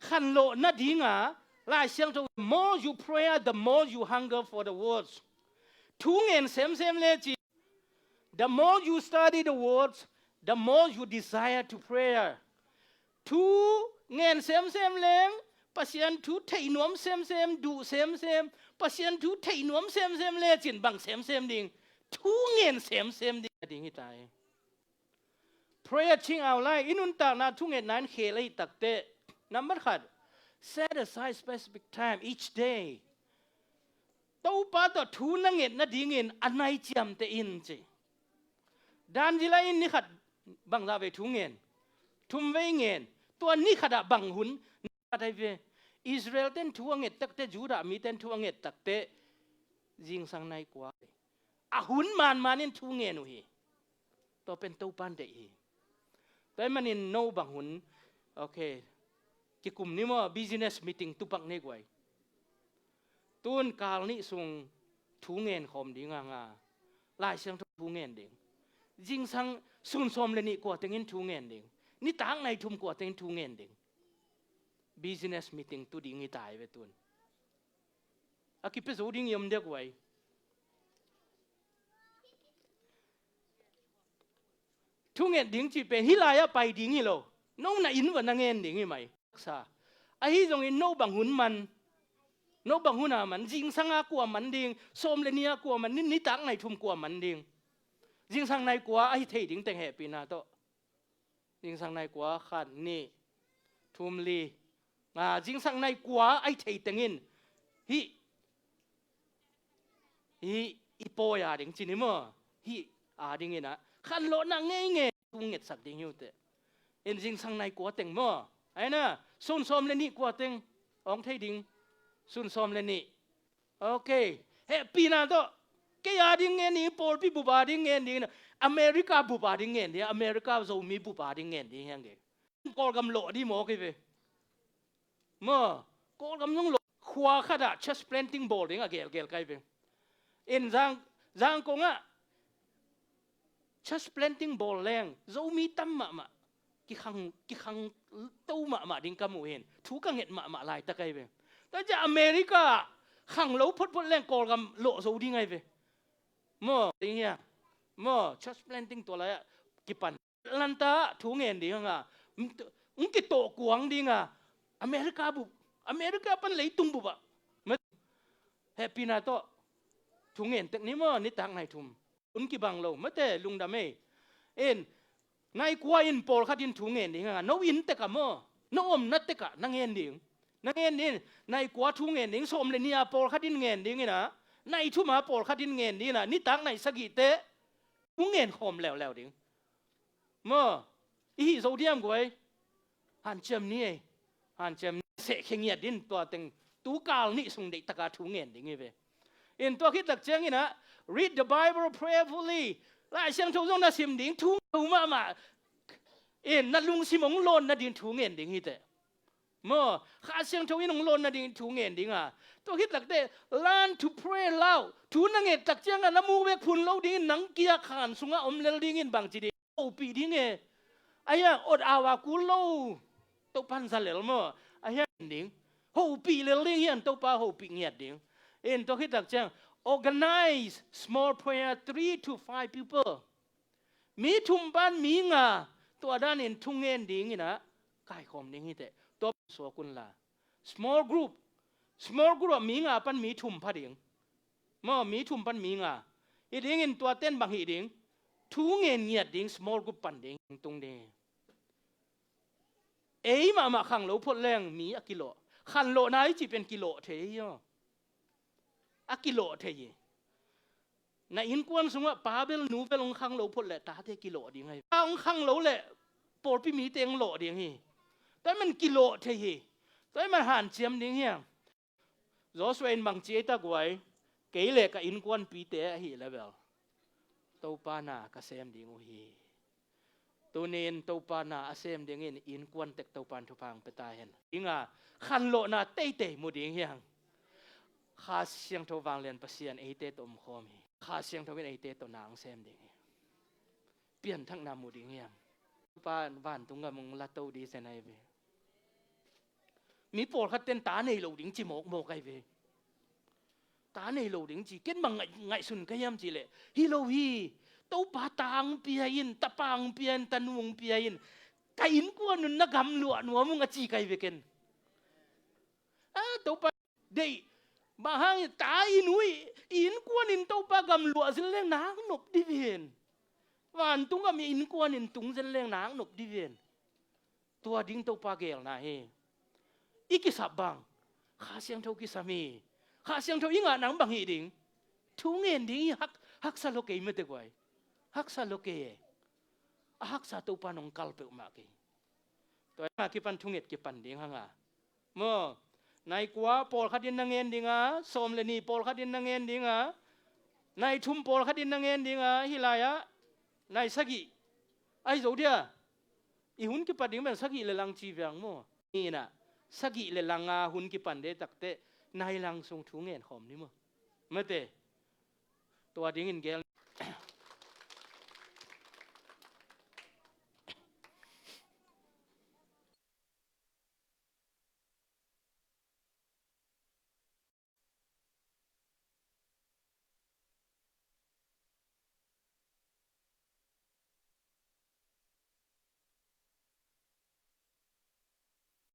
khanlawh nadinga Lai Siangtho, the more you pray, the more you hunger for the words. Thu ngen semsem le ci. The more you study the words, the more you desire to prayer. Thu ngen semsem leng, Pasian thu theih nuam semsem, duh semsem, Pasian thu theih nuam semsem le cin bang semsem ding, thu ngen semsem ding a ding hi ta hi. Prayer ching out lai, i nuntakna thungetna in khel ahi takte. Nambat khat, set aside specific time each day. Topa tawh thu na nget nadingin a nai ciamteh in ci. Daniel in ni khat bangzah vei thu ngen, thum vei ngen, tua ni khatah bang hun na khat ahi ve. Israel ten thu a nget takte, Judah mi ten thu a nget takte, zingsang nai kua a hun manman in thu ngen uh hi. Tua pen Topan deih hi. Tua ahih manin no bang hun, okay, kikum ni maw, business meeting tupak nei guai. Tun kal nih sung thu ngen khawm ding a nga, Lai Siangtho thu ngen ding. Zingsang sun sawm le nih kua tengin thu ngen ding. Nitak nai thum kua tengin thu ngen ding. Business meeting tu ding hi ta hi ve tun. A kipia zo ding i om dek uai. Thunget ding cih pen hih lai-ah pai ding hi lo. No na inn va na ngen ding hi mai. Sa. Ahi zongin no bang hun man, no bang hun a man, zingsang a kua man ding, sawm le nih a kua man ding, nitak nai thum kua man ding. Zingsang nai kua ahi thei ding teng hehpihna tawh. Zingsang nai kua, khat, nih, thum, li, nga, zingsang nai kua ahi thei tengin hih, hih i pawi a ding ci ni maw, hih a dingin ah khanlawhna ngeingei thu ngetsak ding hi uh teh. In zingsang nai kua teng maw, aina, sun sawm le nih kua teng awng thei ding, sun sawm le nih. Okay. Hehpihna tawh. Kei a ding ngen ding, pawlpi bup a ding ngen ding, America bup a ding ngen ding, America Zomi bup a ding ngen ding hiang ding. Kawlgam lawh ding maw kei ve. Maw, Kawlgam zong lawh. Khua khatah church planting bawl ding a gelgel kai ve. In Zang, Zangkong ah church planting bawl leng Zomi tam mahmah, kikhang, kikhang to mahmah ding ka muh hin, thu ka nget mahmah laitak ahi ve. Tua ciah America khang lo photphot leng Kawlgam lawh zo ding ahi ve. Maw, ding hiam? Maw, church planting tua lai-ah kipan. Atlanta thu ngen ding a nga, ung kitawh kuang ding a, America bup, America pan leitung bup ah. Hehpihna tawh thu ngen tek ni maw, nitak nai thum. Un kibang lo, mate, lungdam ei. In, nai kua in pawlkhat in thu ngen ding a, no inn tekah maw, no omna tekah na ngen ding. Na ngen ding, nai kua thu ngen ding, sawm le nih a pawlkhat in ngen ding in ah, nai thum a pawlkhat in ngen ding in ah, nitak nai sagihte thu ngen khawm leuleu ding. Maw, i hih zo diam guai. Hanciam ni ei. Hanciam ni, sehkhia ngiat in tua teng, tu kal nih sung deihtaka thu ngen ding hi ve. In tua khit tak ciangin ah, read the Bible prayerfully. Lai Siangtho zong na sim ding, thu ngen mahmah. In na lungsim hong lawn nading thu ngen ding hi teh. Maw, Kha Siangtho in hong lawn nading thu ngen ding a. Tua khit tak teh, learn to pray loud. Thu na nget tak ciangin na muk bek phun lo dingin nang kia khan sungah om lel dingin bang ci ding. Hopih ding e. Ahi hang ot au a kul lo. Topan za lel maw. Ahi hang ding. Hopih lel ding hi hang, Topa hopih ngiat ding. In tua khit tak ciang, organize small prayer, three to five people. Mi thum pan mi nga, Tua danin thungen dingin ah kaikhawm ding hi teh. Tua suak un la. Small group. Small group ah mi nga pan mi thum pha ding. Maw, mi thum pan mi nga. Hi dingin tua ten bang hi ding. Thungen ngiat ding, small group pan ding, tung ding. Ei mahmah khanglo phot leng mi a kilawh. Khanlawhna i cih pen kilawh thei hi aw. A kilawh thei hi. Na innkuan sungah pa bel nu bel hong khanglo phot leh tate kilawh ding ahi. Pa hong khanglo leh pawlpi mite hong lawh ding hi. Tua ahih man kilawh thei hi. Tua ahih man hanciam ding hiam. Joshua in bang ci ei ta guai, kei le ka innkuanpite ahih leh bel Topa na ka sem ding uh hi. Tunin Topa na a sem dingin innkuan tek Topa in thupha hong pia ta hen. Inga khanlawhna teitei mu ding hiang. Kha Siangtho vanglian Pasian eite tawh omkhawm hi. Kha Siangtho in eite tawh na hong sem ding hi. Pianthakna mu ding hiang. Topa vantung gam hong la to ding sen ahi ve. Mi pawlkhat ten ta nei lo ding ci mawkmawk ahi ve. Ta nei lo ding ci, ken bang ngaih, ngaihsun ka hiam cih leh, hi lo hi. Topa ta hong pia in, tapa hong pia in, tanu hong pia in, ka innkuan un na gam luah nuam ung a ci ka hi ve ken. A, Topa deih, bang hang ta i nu i innkuan in Topa gam luah zen leng nang nop dih ven. Vantung gam i innkuan in tung zen leng nang nop dih ven. Tua ding Topa geelna hi. I kisap bang, Kha Siangtho kisam hi. Kha Siangtho i ngah nang bang hi ding. Thu ngen ding hi hak, haksa lo kei mete guai. Haksa lo kei e. A haksa Topa nong kal peuhmah kei. Tua i ngah kipan thunget kipan ding hanga. Maw, nai kua pawlkhat in na ngen dinga, sawm le nih pawlkhat in na ngen dinga, nai thum pawlkhat in na ngen dinga, hi lai-ah nai sagih ahi zo dia. I hun kipat ding pen sagih le lang ci viang maw. Ni inah sagih le langa hun kipan dei takteh nai lang sung thu ngen khawm ni maw. Mate. Tua dingin gel.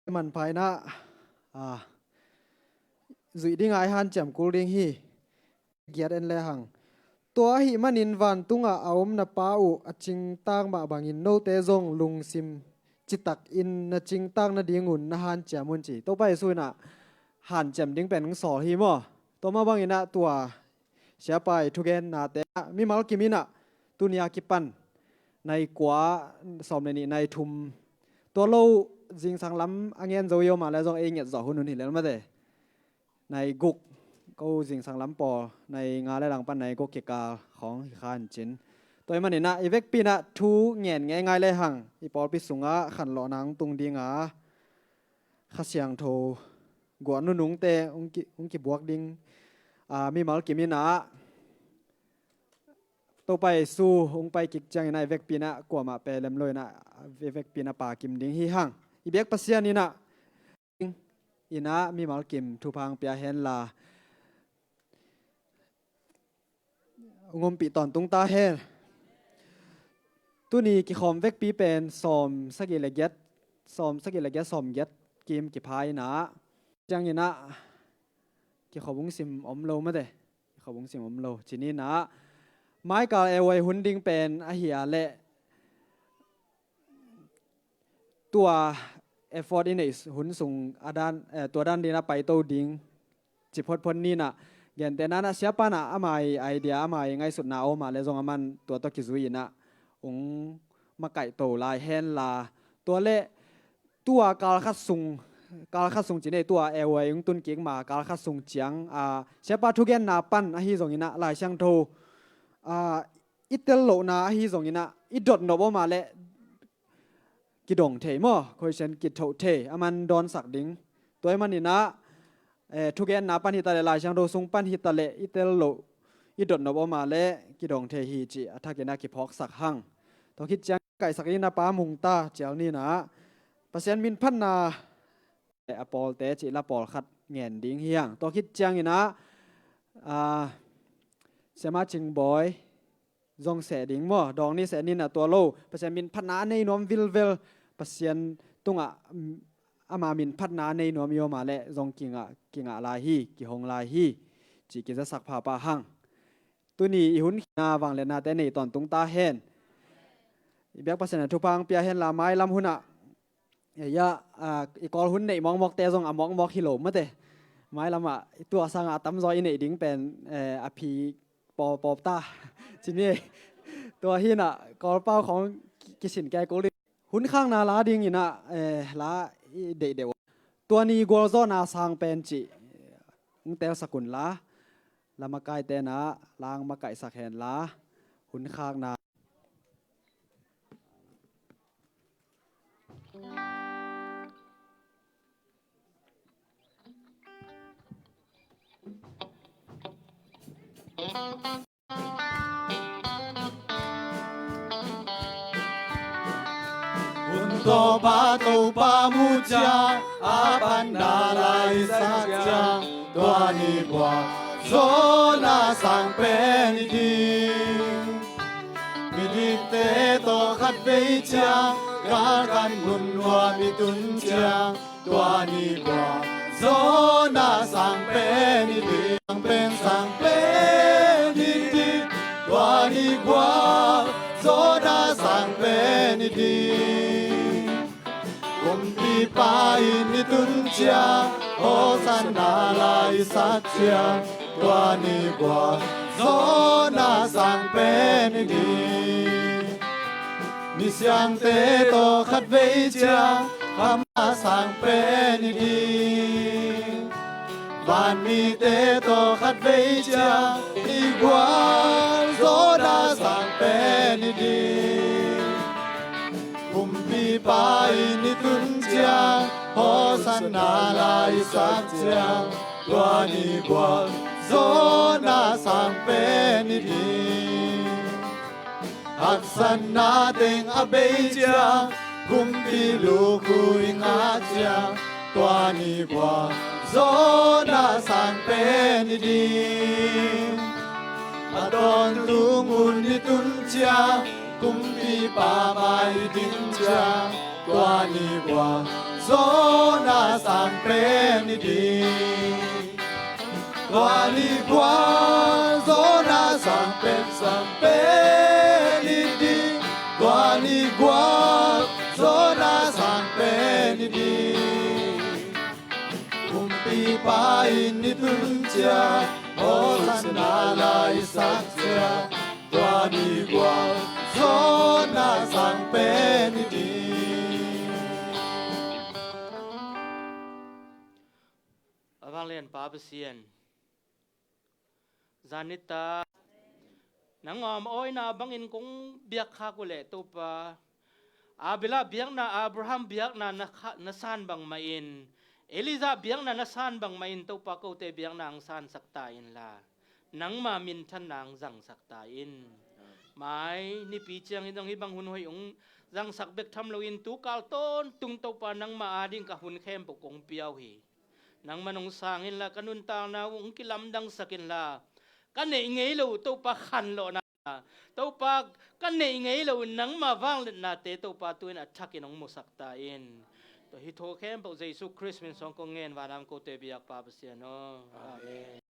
Manpha inah, a, zuih dingah i hanciam kul ding hi. Giat en le hang. Tua ahih manin vantungah a om na Pa uh a cingtak mah bangin note zong lungsim citakin na cingtak nadingun na hanciam un ci. Topa Jesu inah hanciam ding pen hong sawl hi maw? Tua mah bangin ah tua siapa i thugennate ah mimal kim inah tuni a kipan nai kua, sawm le nih, nai thum, tua lo zingsang lam a ngen zo i om a le zong ei nget zawh hun hun hi lel mate. Nai guk, ko zingsang lam pawl nai nga le lang pan nai guk kikal khawng hi kha in cin. Tua ahih manin ah i vekpi inah thu ngen ngeingai le hang i pawlpi sungah khanlawhna hong tung dinga Kha Siangtho guah nunungte hong ki, hong kibuak ding, a, mimal kim inah Topa Jesu hong pai kik ciangin ah i vekpi inah kuamah pelem lo inah i vekpi inah pa kim ding hi hang. I biak Pasian inah inah mimal kim thupha hong pia henla. Hong ompih tawntung ta hen. Tuni kikhawm vekpi pen sawm sagih le giat, sawm sagih le giat, sawm giat kim kipha inah. Ciang inah kikhawm hong sim om lo mate. Kikhawm hong sim om lo. Cin inah maikal A Y hun ding pen ahi a leh tua effort i neih hun sung a dan, eh, tua dan dingin a paito ding ci photphot ni inah, gentehna inah siapa inah ama i idea, ama i ngaihsutna a om a le zong aman tua tawh kizui inah hong makaihto lai henla. Tua le tua kal khat sung, kal khat sung ci nei, tua A Y hong tun kik ma kal khat sung ciang, a, siapa thugenna pan ahi zong inah Lai Siangtho, a, i tel lohna ahi zong inah i dotnop om a le kidong thei maw, question kithoh thei, aman dawnsak ding. Tua ahih manin ah, eh, thugenna pan hi ta leh, Lai Siangtho sung pan hi ta leh i tel loh, i dotnop om a le kidong thei hi cih a thak inah kiphawksak hang. Tua khit ciang kaihsak inah Pa Mungta cial ni inah Pasian min phatna a pawlte cih la pawlkhat ngen ding hi hang. Tua khit ciang inah, ah, Siama Cingbawi zong seh ding maw, dawng ni seh ni na tua lo, Pasian min phatna a nei nuam vilvel, Pasian tungah, mm, ama min phatna a nei nuam i om a leh zong kingah, kingah lai hi, kihong lai hi, ci kizasak phapha hang. Tuni i hun khina vangliatnate nei tawntung ta hen. I biak Pasian a thupha hong pia hen la, mailam hunah, eh, ya, ah, i Kawl hun neih mawkmawkte zong a mawkmawk hi lo mate. Mailamah i tua sangah a tamzaw i neih ding pen, eh, a phi pawpawp ta. Ci ni. Tua hinah Kawl pau khawng ki-, kisin kei kul ding. Hun khakna la dinginah, eh, la i deih deuh. Tua ni gualzawhna sang pen cih hong telsak un la, la makaite na la hong makaihsak hen la, hun khakna. Hun tawpa Topa mu ciang, a panna la i sak ciang, tua ni gualzawhna sang pen i ding. Midikte tawh khatvei ciang, galkan mun nuam i tun ciang, tua ni gualzawhna sang pen i ding. Sang pen, sang pen i ding. Tua ni gualzawhna sang pen i ding. Kumpipa inn i tun ciang, Hosanna la i sak ciang, tua ni gualzawhna sang pen i ding. Misiangte tawh khatvei ciang, khamna sang pen i ding. Vanmite tawh khatvei ciang, i gualzawhna sang pen i ding. Kumpipa inn i tun ciang, Hosanna la i sak ciang, tua ni gualzawhna sang pen i ding. Haksatna teng a bei ciang, kumpi lukhu i ngah ciang, tua ni gualzawhna sang pen i ding. A tawntung hun i tun ciang, kumpipa mai i ding ciang, tua ni gualzawhna sang pen i ding. Tua ni gualzawhna sang pen, sang pen i ding. Tua ni gualzawhna sang pen i ding. Kumpipa inn i tun ciang, Hosanna la i sak ciang, tua ni gualzawhna sang pen i ding. A vanglian Pa Pasian, zan nitak nangma awina bangin kong biak khak uh leh Topa, Abel biakna, Abraham biakna na kha-, na san bangmah in, Elijah biakna na san bangmah in Topa kote biakna hong sansak ta inla, nangma minthanna hong zangsak ta in. Mai nipi ciangin zong hih bang hun hoih hong zangsak bek tham loin tukal tawntung Topa nangma ading ka hun khempeuh kong pia uh hi. Nangman hong sang inla ka nuntakna uh hong kilamdangsak inla, ka neih ngei lo uh Topa khanlawhna, Topa ka neih ngei lo uh nangma vangliatnate Topa tu-in a thakin hong musak ta in. Tua hih thu khempeuh Jesu Khrist min suang kong ngen, vanam kote biak Pa Pasian aw. Amen.